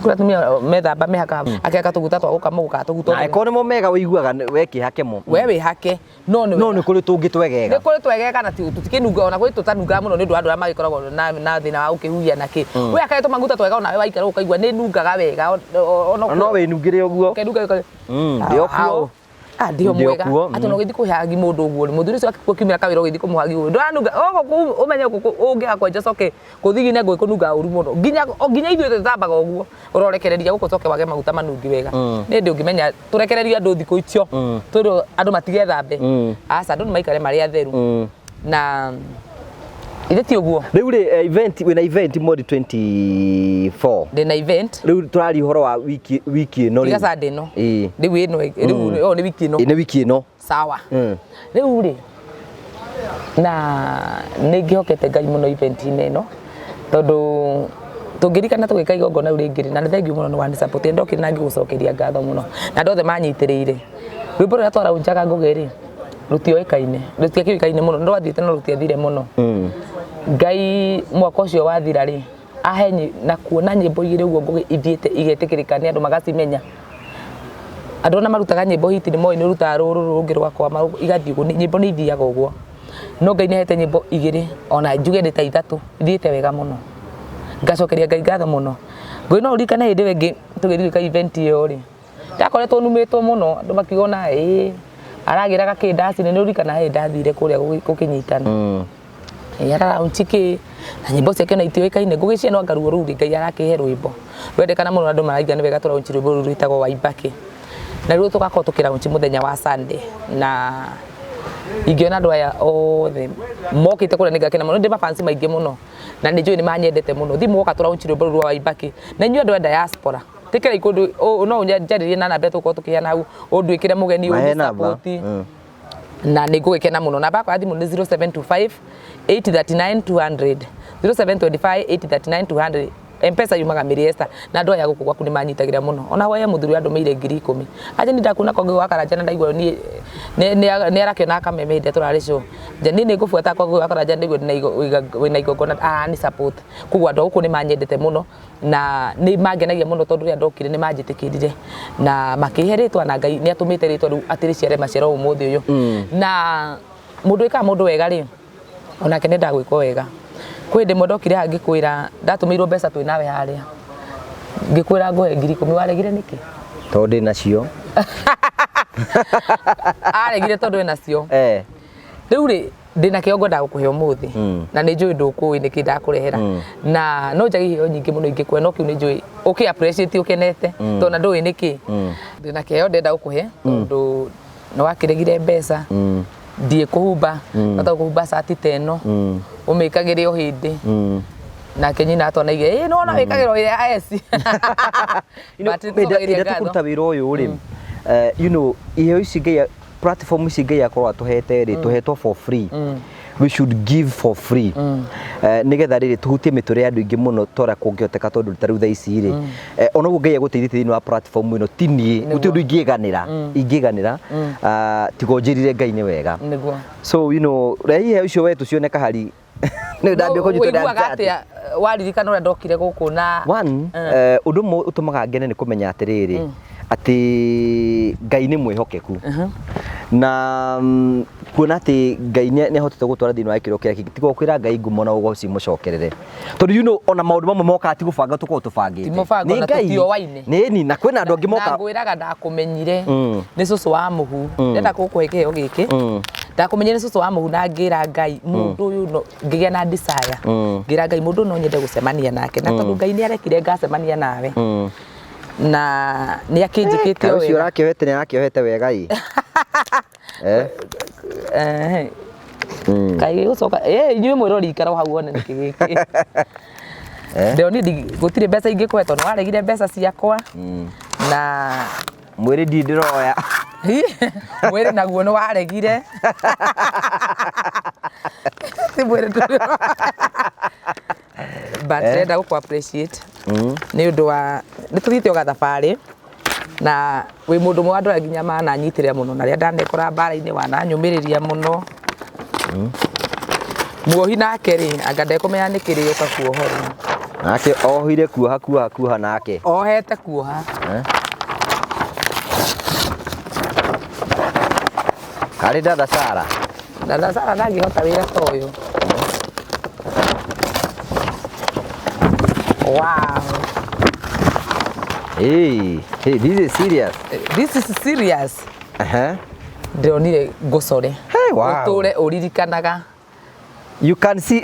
Kũrĩ atumia methamba mehakaga akĩhaka tũguta twa gũkama ũgũkaga tũguta Na angĩkorwo nĩmo mega ũiguaga we kĩhake mo. We wĩhake no nĩ No nĩ kũrĩ tũngĩ twegega. Nĩ kũrĩ twegega na tũtikĩnunga ona kũrĩ tũtanungaga mũno nĩ ũndũ wa andũ arĩa magĩkoragwo na thĩna wa gũkĩhuhia na kĩ. We hakage tũmaguta twega onawe waikara ũkaigua nĩ nungaga wega ona No wĩnungĩre ũguo. Ũkenunga ũka- Ndĩ o kuo. Ah, ndĩ o Ndĩ o mwega. kuo, Atĩ ona ũgĩthiĩ kũhagi mũndũ ũguo rĩ, mũthuri ũcio akiumĩra kawĩra ũgĩthiĩ kũmũhagi ũguo. Ndũranunga, ũgũkũ ũmenye gũkũ ũngĩhakwo nja ũcoke kũthigina ngũĩ kũnunga ũru mũno. Nginya o nginya ithuĩ twĩthambaga ũguo, ũrorekereria gũkũ ũcoke wage maguta manungi wega. Nĩ ndĩ ũngĩmenya tũrekererie andũ thikũ icio, twĩrwo andũ matigethambe. Aca, andũ nĩ maikare marĩ atheru. Na ithe ti ũguo. Rĩu rĩ, event, wĩna event mweri 24. Ndĩna event. Rĩu tũraria ũhoro wa wiki ĩno Tiga rĩu. Sunday ĩno. Ĩĩ. Rĩu ĩno, rĩu ĩyo nĩ wiki ĩno. Ĩ, nĩ wiki ĩno. Sawa. Rĩu rĩ, na nĩ ngĩhokete Ngai mũno event-inĩ ĩno, tondũ tũngĩririkana tũgĩka igongona rĩu rĩngĩ rĩ, na nĩ thengiũ mũno nĩ wani support, ndokire na ngĩgũcokeria ngatho mũno, na andũ othe manyitĩrĩire. Rwĩmbo rũrĩa twaraunjaga Ngũgĩ rĩ, rũtioĩkaine, rũtiakĩũĩkaine mũno, nĩ rwathiĩte no rũtiathire mũno. Ngai mwaka ũcio wathira rĩ, ahe na kuona nyĩmbo igĩrĩ ũguo Ngũgĩ ithiĩte igetĩkĩrĩka nĩ andũ magacimenya. Andũ ona marutaga nyĩmbo hiti nĩ moĩ nĩ ũrutaga rũrũ rũngĩ rwakwa, igathiĩ ũguo, nyĩmbo nĩ ithiaga ũguo. No Ngai nĩ ahete nyĩmbo igĩrĩ, ona njuge nĩ ta ithatũ, ithiĩte wega mũno. Ngacokeria Ngai ngatho mũno. Ngũgĩ no ũririkane hĩndĩ ĩyo ĩngĩ tũgĩthiĩ gwĩka event ĩyo rĩ, ndakoretwo numĩtwo mũno, andũ makiuga ona ĩĩ, aragĩraga kĩ ndaci-inĩ, nĩ ũririkana hĩndĩ ndathire kũrĩa gũkĩnyitana. Ĩĩ araraunchi kĩ, na nyĩmbo ciake ona itiũĩkaine, Ngũgĩ cia no anga ruo rũu rĩ, Ngai arakĩhe rwĩmbo. Rwendekana mũno andũ maraiga nĩ wega tũraunchi rwĩmbo rũu rwĩtagwo Waibaki. Na rĩu tũgakorwo tũkĩraunchi mũthenya wa Sunday. Na ingĩona andũ aya othe mokĩte kũrĩa nĩ ngakena mũno, ndĩ mafansi maingĩ mũno. Na nĩ njũĩ nĩ manyendete mũno. Thiĩ mũgoka tũraunchi rwĩmbo rũu rwa Waibaki. Na inyuĩ andũ a diaspora, tĩkĩrai kũndũ, no ũnjarĩrie na namba ĩyo tũgũkorwo tũkĩheana hau, ũndwĩkĩre mũgeni, Mahe ũndũ namba. support. Na nĩ ngũgĩkena mũno. Namba yakwa ya thimũ nĩ 0725 839 200, 0725 839 200. Mpesa yumaga Mary Esther, na andũ aya gũkũ gwaku nĩ manyitagĩra mũno. Ona hoya mũthuri andũmĩire 10,000 aje ni ndakuona kongĩ gwa Karanja, na ndaigua niĩ nĩ arakĩona kameme hĩndĩ ĩrĩa tũrarĩ show nja. Niĩ nĩ ngũbuata kongĩ gwa Karanja nĩguo wĩna igongona ni support. Koguo andũ a gũkũ nĩ manyendete mũno na nĩ mangenagia mũno, tondũ rĩrĩa ndokire nĩ manjĩtĩkĩrire na makĩhe rĩtwa, na Ngai nĩ atũmĩte rĩtwa rĩu atĩ rĩciare maciaro ũmũthĩ ũyũ. Na mũndũ wĩkaga mũndũ wega rĩ, onake nĩ ndagwĩkwo wega. Kwĩ hĩndĩ ĩmwe ndokire haha ngĩkwĩra ndatũmĩirwo mbeca twĩ nawe harĩa, ngĩkwĩra ngũhe 10,000, waregire nĩkĩ? Tondũ ndĩ nacio. Aregire tondũ ena cio. Rĩu rĩ, ndĩna kĩo ngwendaga gũkũhe ũmũthĩ, na nĩ njũĩ ndũkũĩ nĩkĩ ndakũrehera, na no njage iheo nyingĩ mũno ingĩkũhe, no kĩu nĩ njũĩ ũkĩ appreciate ũkenete, tondũ na ndũĩ nĩkĩ. Ndĩna kĩheo ndĩrenda gũkũhe, tondũ nĩ wakĩregire mbeca. Ndiĩ kũhumba bata kũhumba cati ta ĩno ũmĩkagĩre o hĩndĩ. Nake nyina atwanaige ĩ nĩwona wĩkagĩrwo ĩrĩa esi. But nĩtũcokagĩria Hĩndĩ ĩrĩa ngatho. tũkũruta wĩra ũyũ rĩ, iheo ici Ngai, platform ici Ngai akorwo atũhete rĩ, tũhetwo for free, we should give for free, nĩgetha rĩrĩ tũhutie mĩtũrĩre ya andũ aingĩ mũno ta ũrĩa kũngĩhoteka, tondũ ta rĩu thaa ici rĩ, ona ũguo Ngai agũteithĩtie thĩinĩ wa platform ĩno, ti niĩ, gũtirĩ ũndũ ingĩganĩra tiga ũnjĩrire Ngai nĩ wega. So rehe iheo icio we tũcione kahari nĩ ndambia kũnyitwo. Ũiguaga atĩa waririkana ũrĩa ndokire gũkũ na One, ũndũ ũmwe ũtũmaga ngene nĩ kũmenya atĩrĩrĩ, atĩ Ngai nĩ mwĩhokeku, na kuona atĩ Ngai nĩ ahotete gũtwara thĩinĩ wa gĩkĩro kĩrĩa kĩngĩ, tiga kwĩra Ngai ngumo na ũgoci mũcokerere, tondũ ona maũndũ mamwe mokaga ti gũbanga tũkoragwo tũbangĩte. Ti mũbango. Nĩ Na Ngai. tũtioaine. Nĩ na kwĩna andũ angĩ Na moka ngwĩraga ndakũmenyire nĩ cũcũ wa mũhu. Ndĩrenda gũkũhe kĩheo gĩkĩ. Ndakũmenyire nĩ cũcũ wa mũhu, na ngĩra Ngai mũndũ ũyũ no ngĩgĩa na desire, ngĩra Ngai mũndũ ũyũ no nyende gũcemania nake, na tondũ Ngai nĩ arekire ngacemania nawe na nĩ akĩnjĩkĩte o Ũcio wega. ũrakĩohete nĩ arakĩohete wega ĩ. Ehe. Kaĩ gĩgũcoka inyuĩ mwĩrori ikara o hau wone nĩkĩ gĩkĩ. Ndĩronire gũtirĩ mbeca ingĩkũhe tondũ waregire mbeca ciakwa na Mwĩrĩ ndirĩ ndĩroya. Mwĩrĩ naguo nĩ waregire, ti mwĩrĩ ndũrĩ, but ndĩrenda gũkũ appreciate nĩ ũndũ wa nĩ tũthiĩte o gathabarĩ, na wĩ mũndũ ũmwe wa andũ arĩa nginya mananyitĩrĩra mũno, na rĩrĩa ndanekora mbara-inĩ wananyũmĩrĩria mũno. Muohi nake rĩ, anga ndekũmenya nĩ kĩrĩ ũka kuohorwo. Nake ohire kuoha kuoha kuoha nake. Ohete kuoha. Eh? Karĩ dada Sara. Dada Sara ndangĩhota wĩra ta ũyũ. Wow. Hey, hey, this is serious. This is serious. Ndĩronire ngũcore. Hey, wow. Ũtũre ũririkanaga. You can see.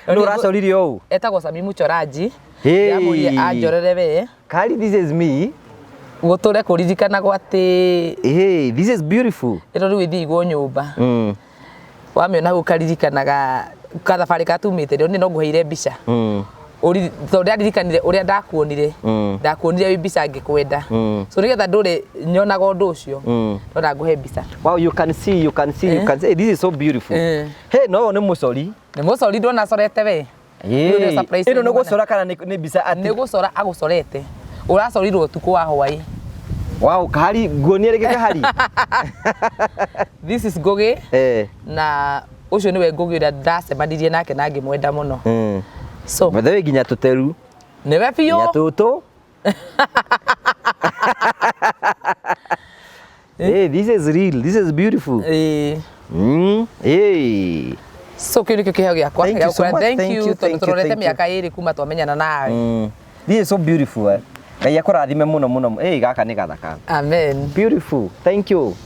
Nũ ũracorire ũũ? Etagwo Sami Muchoraji. Hey. Ndĩramũrire anjorere we. Kari, this is me. Gũtũre kũririkanagwo atĩ Hey, this is beautiful. Ĩno rĩu ĩthiĩ igwo nyũmba. Wamĩona hau ũkaririkanaga kathabarĩ katumĩte. Ndĩronire no ngũheire mbica. Tondũ ndĩraririkanire ũrĩa ndakuonire. Ndakuonire wĩ mbica ngĩkwenda. So nĩgetha ndũre nyonaga ũndũ ũcio, ndona ngũhe mbica. Wow, you can see, you can see, you can see. Hey, this is so beautiful. Hey, no, nĩ mũcori. Nĩ mũcori, ndona acorete we. Hey. Rĩu nĩ surprise. Ĩno nĩ gũcora kana nĩ mbica atĩ? Nĩ gũcora agũcorete. Ũracorirwo ũtukũ wa hwaĩ. Wow, kahari, nguonie rĩngĩ kahari. This is Ngugi. Na ũcio nĩwe Ngugi ũrĩa ndacemanirie nake na ngĩmwenda mũno. So By the way, nginya tũteru. Nĩwe biũ. Nginya tũtũ. Hey, this is real. This is beautiful. Hey. So kĩu nĩkĩo kĩheo gĩakwa. Thank you so Gĩa gũkwĩra much. thank Thank you, you, tondũ thank you, tũrorete thank you. mĩaka 2 kuma twamenyana nawe. This is so beautiful. Eh? Ngai akũrathime mũno mũno. Hey, gaka nĩ gathaka. Amen. Beautiful. Thank you.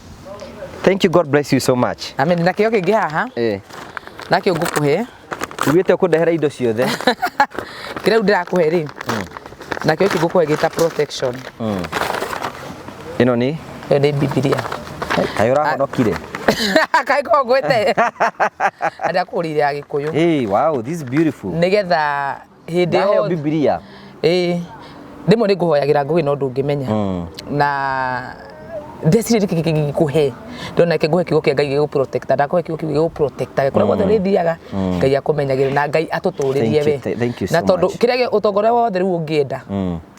Thank you. God bless you so much. Amen. Na kĩheo kĩngĩ haha nakĩo ngũkũhe. Ugĩte ũkũndehera indo ciothe. Kĩrĩa rĩu ndĩrakũhe rĩ, nakĩo gĩkĩ ngũkũhe gĩta protection. Ĩno nĩ? Ĩyo nĩ Bibilia. Kaĩ ũrahonokire? Kaĩ korwo ngwĩte na ndakũgũrĩire ya Gĩkũyũ. Hey, wow, this is beautiful. Nĩgetha hĩndĩ Ndaheo yothe Bibilia. Ĩĩ, rĩmwe nĩ ngũhoyagĩra Ngũgĩ no ndũngĩmenya. Na Ndeciria gĩkĩ gĩkũhe, ndona kĩ ngũhe kiugo kĩa Ngai gĩgũ protect, ndakũhe kiugo kĩu gĩgũ protect kũrĩa guothe ũrĩthiaga, Ngai akũmenyagĩrĩre na Ngai atũtũrĩrie. Thank you, We thank you na so tondũ much. kĩrĩa ũtonga ũrĩa wothe rĩu ũngĩenda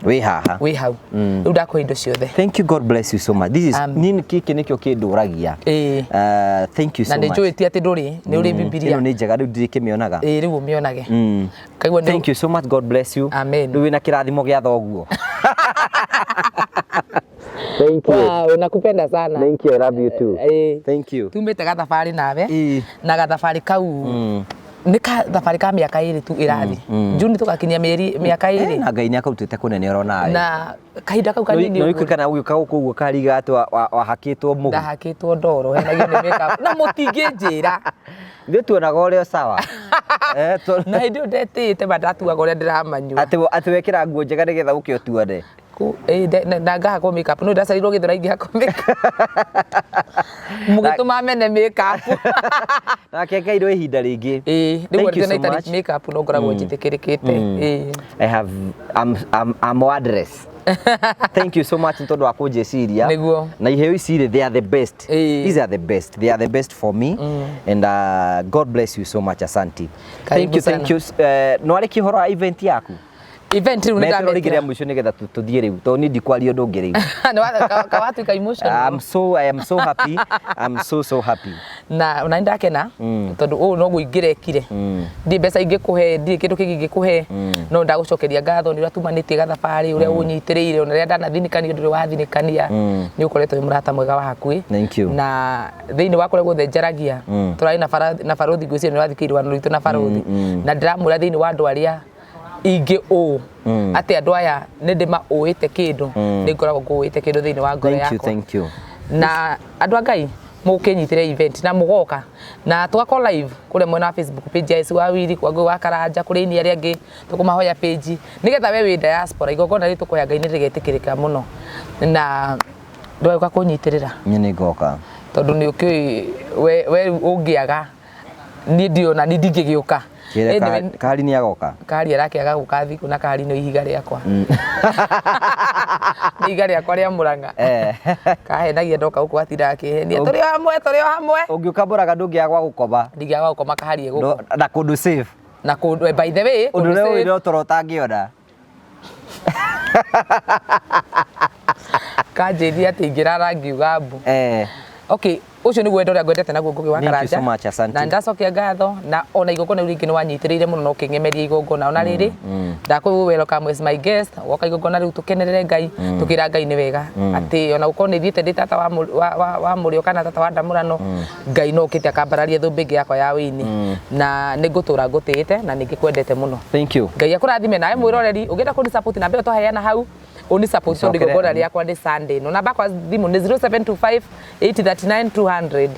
Wĩ haha. Wĩ hau rĩu, ndakũhe indo ciothe. Thank you, God bless you so much. This is Amen. nini kiki nikio kinduragia. Thank you so Na nĩ much. njũĩ ti atĩ ndũrĩ nĩ ũrĩ Bibilia. Ĩno nĩ njega, rĩu ndirĩkĩmĩonaga. Ĩĩ, rĩu ũmĩonage. Kaigua nĩ Thank you so much. God bless you. Amen. Rĩu wĩna kĩrathimo gĩa thoguo. Thank you. Wow, nakupenda sana. Thank you. I love you too. Thank you. Tumĩte gathabarĩ nawe. Na gathabarĩ kau nĩ kathabarĩ ka mĩaka 2 tu ĩrathi Juni tũgakinyia mĩeri mĩaka 2. Na Ngai nĩ akarutĩte kũnene oro nawe. Na kahinda kau kanini No ũguo kana ũgĩũka gũkũ ũguo kariga atĩ wahakĩtwo mũhu. Ndahakĩtwo ndoro henagio nĩ makeup na mũtingĩnjĩra. Ithuĩ tuonaga ũrĩa sawa. Na hĩndĩ ĩyo ndetĩĩte ma ndatuaga ũrĩa ndĩramanyua. Atĩ wekĩra nguo njega nĩgetha ũke ũtuone. Na ngahakwo makeup no ndacarirwo gĩthũra ingĩhakwo makeup mũgĩtũma mene makeup. Nake Ngai ihinda rĩngĩ. Ĩĩ, rĩu Thank you atĩ na so itarĩ much. makeup no ngoragwo njĩtĩkĩrĩkĩte. Ĩĩ. I have I'm wordless. Thank you so much nĩ tondũ wa kũnjĩciria. Nĩguo. Na iheo ici rĩ, they are the best. These are the best. They are the best for me. And God bless you so much, asante. Thank Karibu you, thank sana. you. No arĩkie ũhoro wa event yaku. Event rĩu nĩ Metero rĩngĩ rĩa ndametĩra. mũico nĩgetha tũthiĩ rĩu tondũ niĩ ndikwaria ũndũ ũngĩ rĩu. Nĩ kawatuĩka emotional. I am so happy. I'm so so happy. Na nĩ ndakena tondũ ũũ noguo ingĩrekire, ndirĩ mbeca ingĩkũhe, ndirĩ kĩndũ kĩngĩ ingĩkũhe, no ndagũcokeria ngatho nĩ ũrĩa tumanĩtie gathabarĩ, ũrĩa ũnyitĩrĩire ona rĩrĩa ndanathinĩkania ndũrĩ wathinĩkania, nĩ ũkoretwo wĩ mũrata mwega wa hakuhĩ. Thank you. Na thĩinĩ wa kũrĩa guothe njaragia, tũrarĩ na barũthi, ngwĩciria nĩ wathikĩirwo rwano rwitũ na barũthi, na ndĩramwĩra thĩinĩ wa andũ arĩa ingĩ ũũ atĩ andũ aya nĩ ndĩmaũĩte kĩndũ, nĩ ngoragwo ngũĩte kĩndũ thĩinĩ wa ngoro Thank you, yakwa. thank you. Na andũ a Ngai mũkĩnyitĩre event na mũgoka na tũgakorwo live kũrĩa mwena wa Facebook page ya Esi wa Wili kwa Ngũgĩ wa Karanja, kũrĩ ini arĩa angĩ tũkũmahoya page nĩgetha we wĩ diaspora igongona rĩrĩ tũkũhoya Ngai nĩ rĩgetĩkĩrĩka mũno na ndũgagĩũka kũnyitĩrĩra. Niĩ nĩ ngoka. Tondũ nĩ ũkĩũĩ we ũngĩaga niĩ ndiona niĩ ndingĩgĩũka. Kĩre Anyway, Kahari nĩ agoka. Kahari arakĩaga gũka thikũ na kahari nĩ ihiga rĩakwa, nĩ ihiga rĩakwa rĩa Mũrang'a. Kahenagia ndoka gũkũ atindaga akĩhenia tũrĩ o hamwe, tũrĩ o hamwe. Ũngĩũka Mũrang'a ndũngĩaga gwa gũkoma. Ndingĩaga gũkoma kahari gũkũ. Na kũndũ safe. Na kũndũ, by the way, Ũndũ kũndũ ũrĩa safe. ũĩ toro ũtangĩona. Kanjĩria atĩ ingĩrara ngiuga mbu. Okay, ũcio nĩguo wendo ũrĩa ngwendete naguo, Ngũgĩ wa Thank you Karanja. so much, asante. Na ndacokia ngatho na ona igongona rĩu rĩngĩ nĩ wanyitĩrĩire mũno na ũkĩng'emeria igongona ona rĩrĩ ndakwĩ welcome as my guest woka igongona rĩu tũkenerere Ngai, tũkĩra Ngai nĩ wega atĩ ona gũkorwo nĩ thiĩte ndĩ tata wa wa mũrĩo kana tata wa ndamũrano, Ngai no ũkĩte akambararia thũmbĩ ĩngĩ yakwa ya wĩini na nĩ ngũtũra ngũtĩĩte na nĩ ngĩkwendete mũno. Thank you. Ngai akũrathime. Nawe mwĩroreri ũngĩenda kũni support na mbere twaheana hau ũni support tondũ Nĩcokere. Igongona rĩakwa nĩ Sunday no namba yakwa thimũ nĩ 0725 839 200,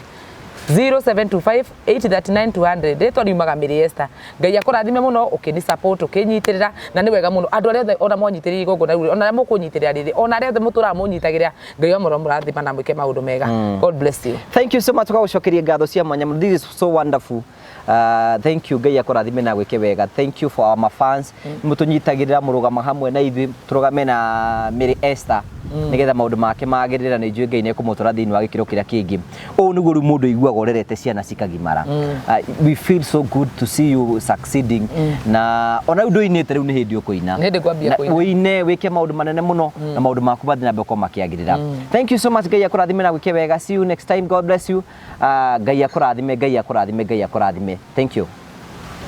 0725 839 200. Rĩtwa riumaga Mary Esther. Ngai akũrathime mũno ũkĩni support, ũkĩnyitĩrĩra na nĩ wega mũno andũ arĩa othe ona mwanyitĩrĩire igongona rĩu, ona arĩa mũkũnyitĩrĩra rĩrĩ, ona arĩa othe mũtũraga mũnyitagĩrĩra, Ngai wa mũro mũrathima na mwĩke maũndũ mega. God bless you. Thank you so much, tũgagũcokeria ngatho cia mwanya mũno. This is so wonderful. Thank you, Ngai akũrathime na gwĩke wega. Thank you for our fans, mũtũnyitagĩrĩra, mũrũgama hamwe na ithuĩ, tũrũgame na Mary Esther nĩgetha maũndũ make magĩrĩre, na nĩ njũĩ Ngai nĩ ekũmũtwara thĩinĩ wa gĩkĩro kĩrĩa kĩngĩ. Ũũ nĩguo rĩu mũndũ aiguaga ũrerete ciana cikagimara. We feel so good to see you succeeding na ona rĩu ndũinĩte, rĩu nĩ hĩndĩ ũkũina. Nĩ hĩndĩ ngwambia Na kũina. ũine wĩke maũndũ manene mũno na maũndũ maku mathiĩ na mbere gũkorwo makĩagĩrĩra. Thank you so much, Ngai akũrathime na gwĩke wega. See you next time, God bless you. Ngai akũrathime, Ngai akũrathime, Ngai akũrathime. Thank you.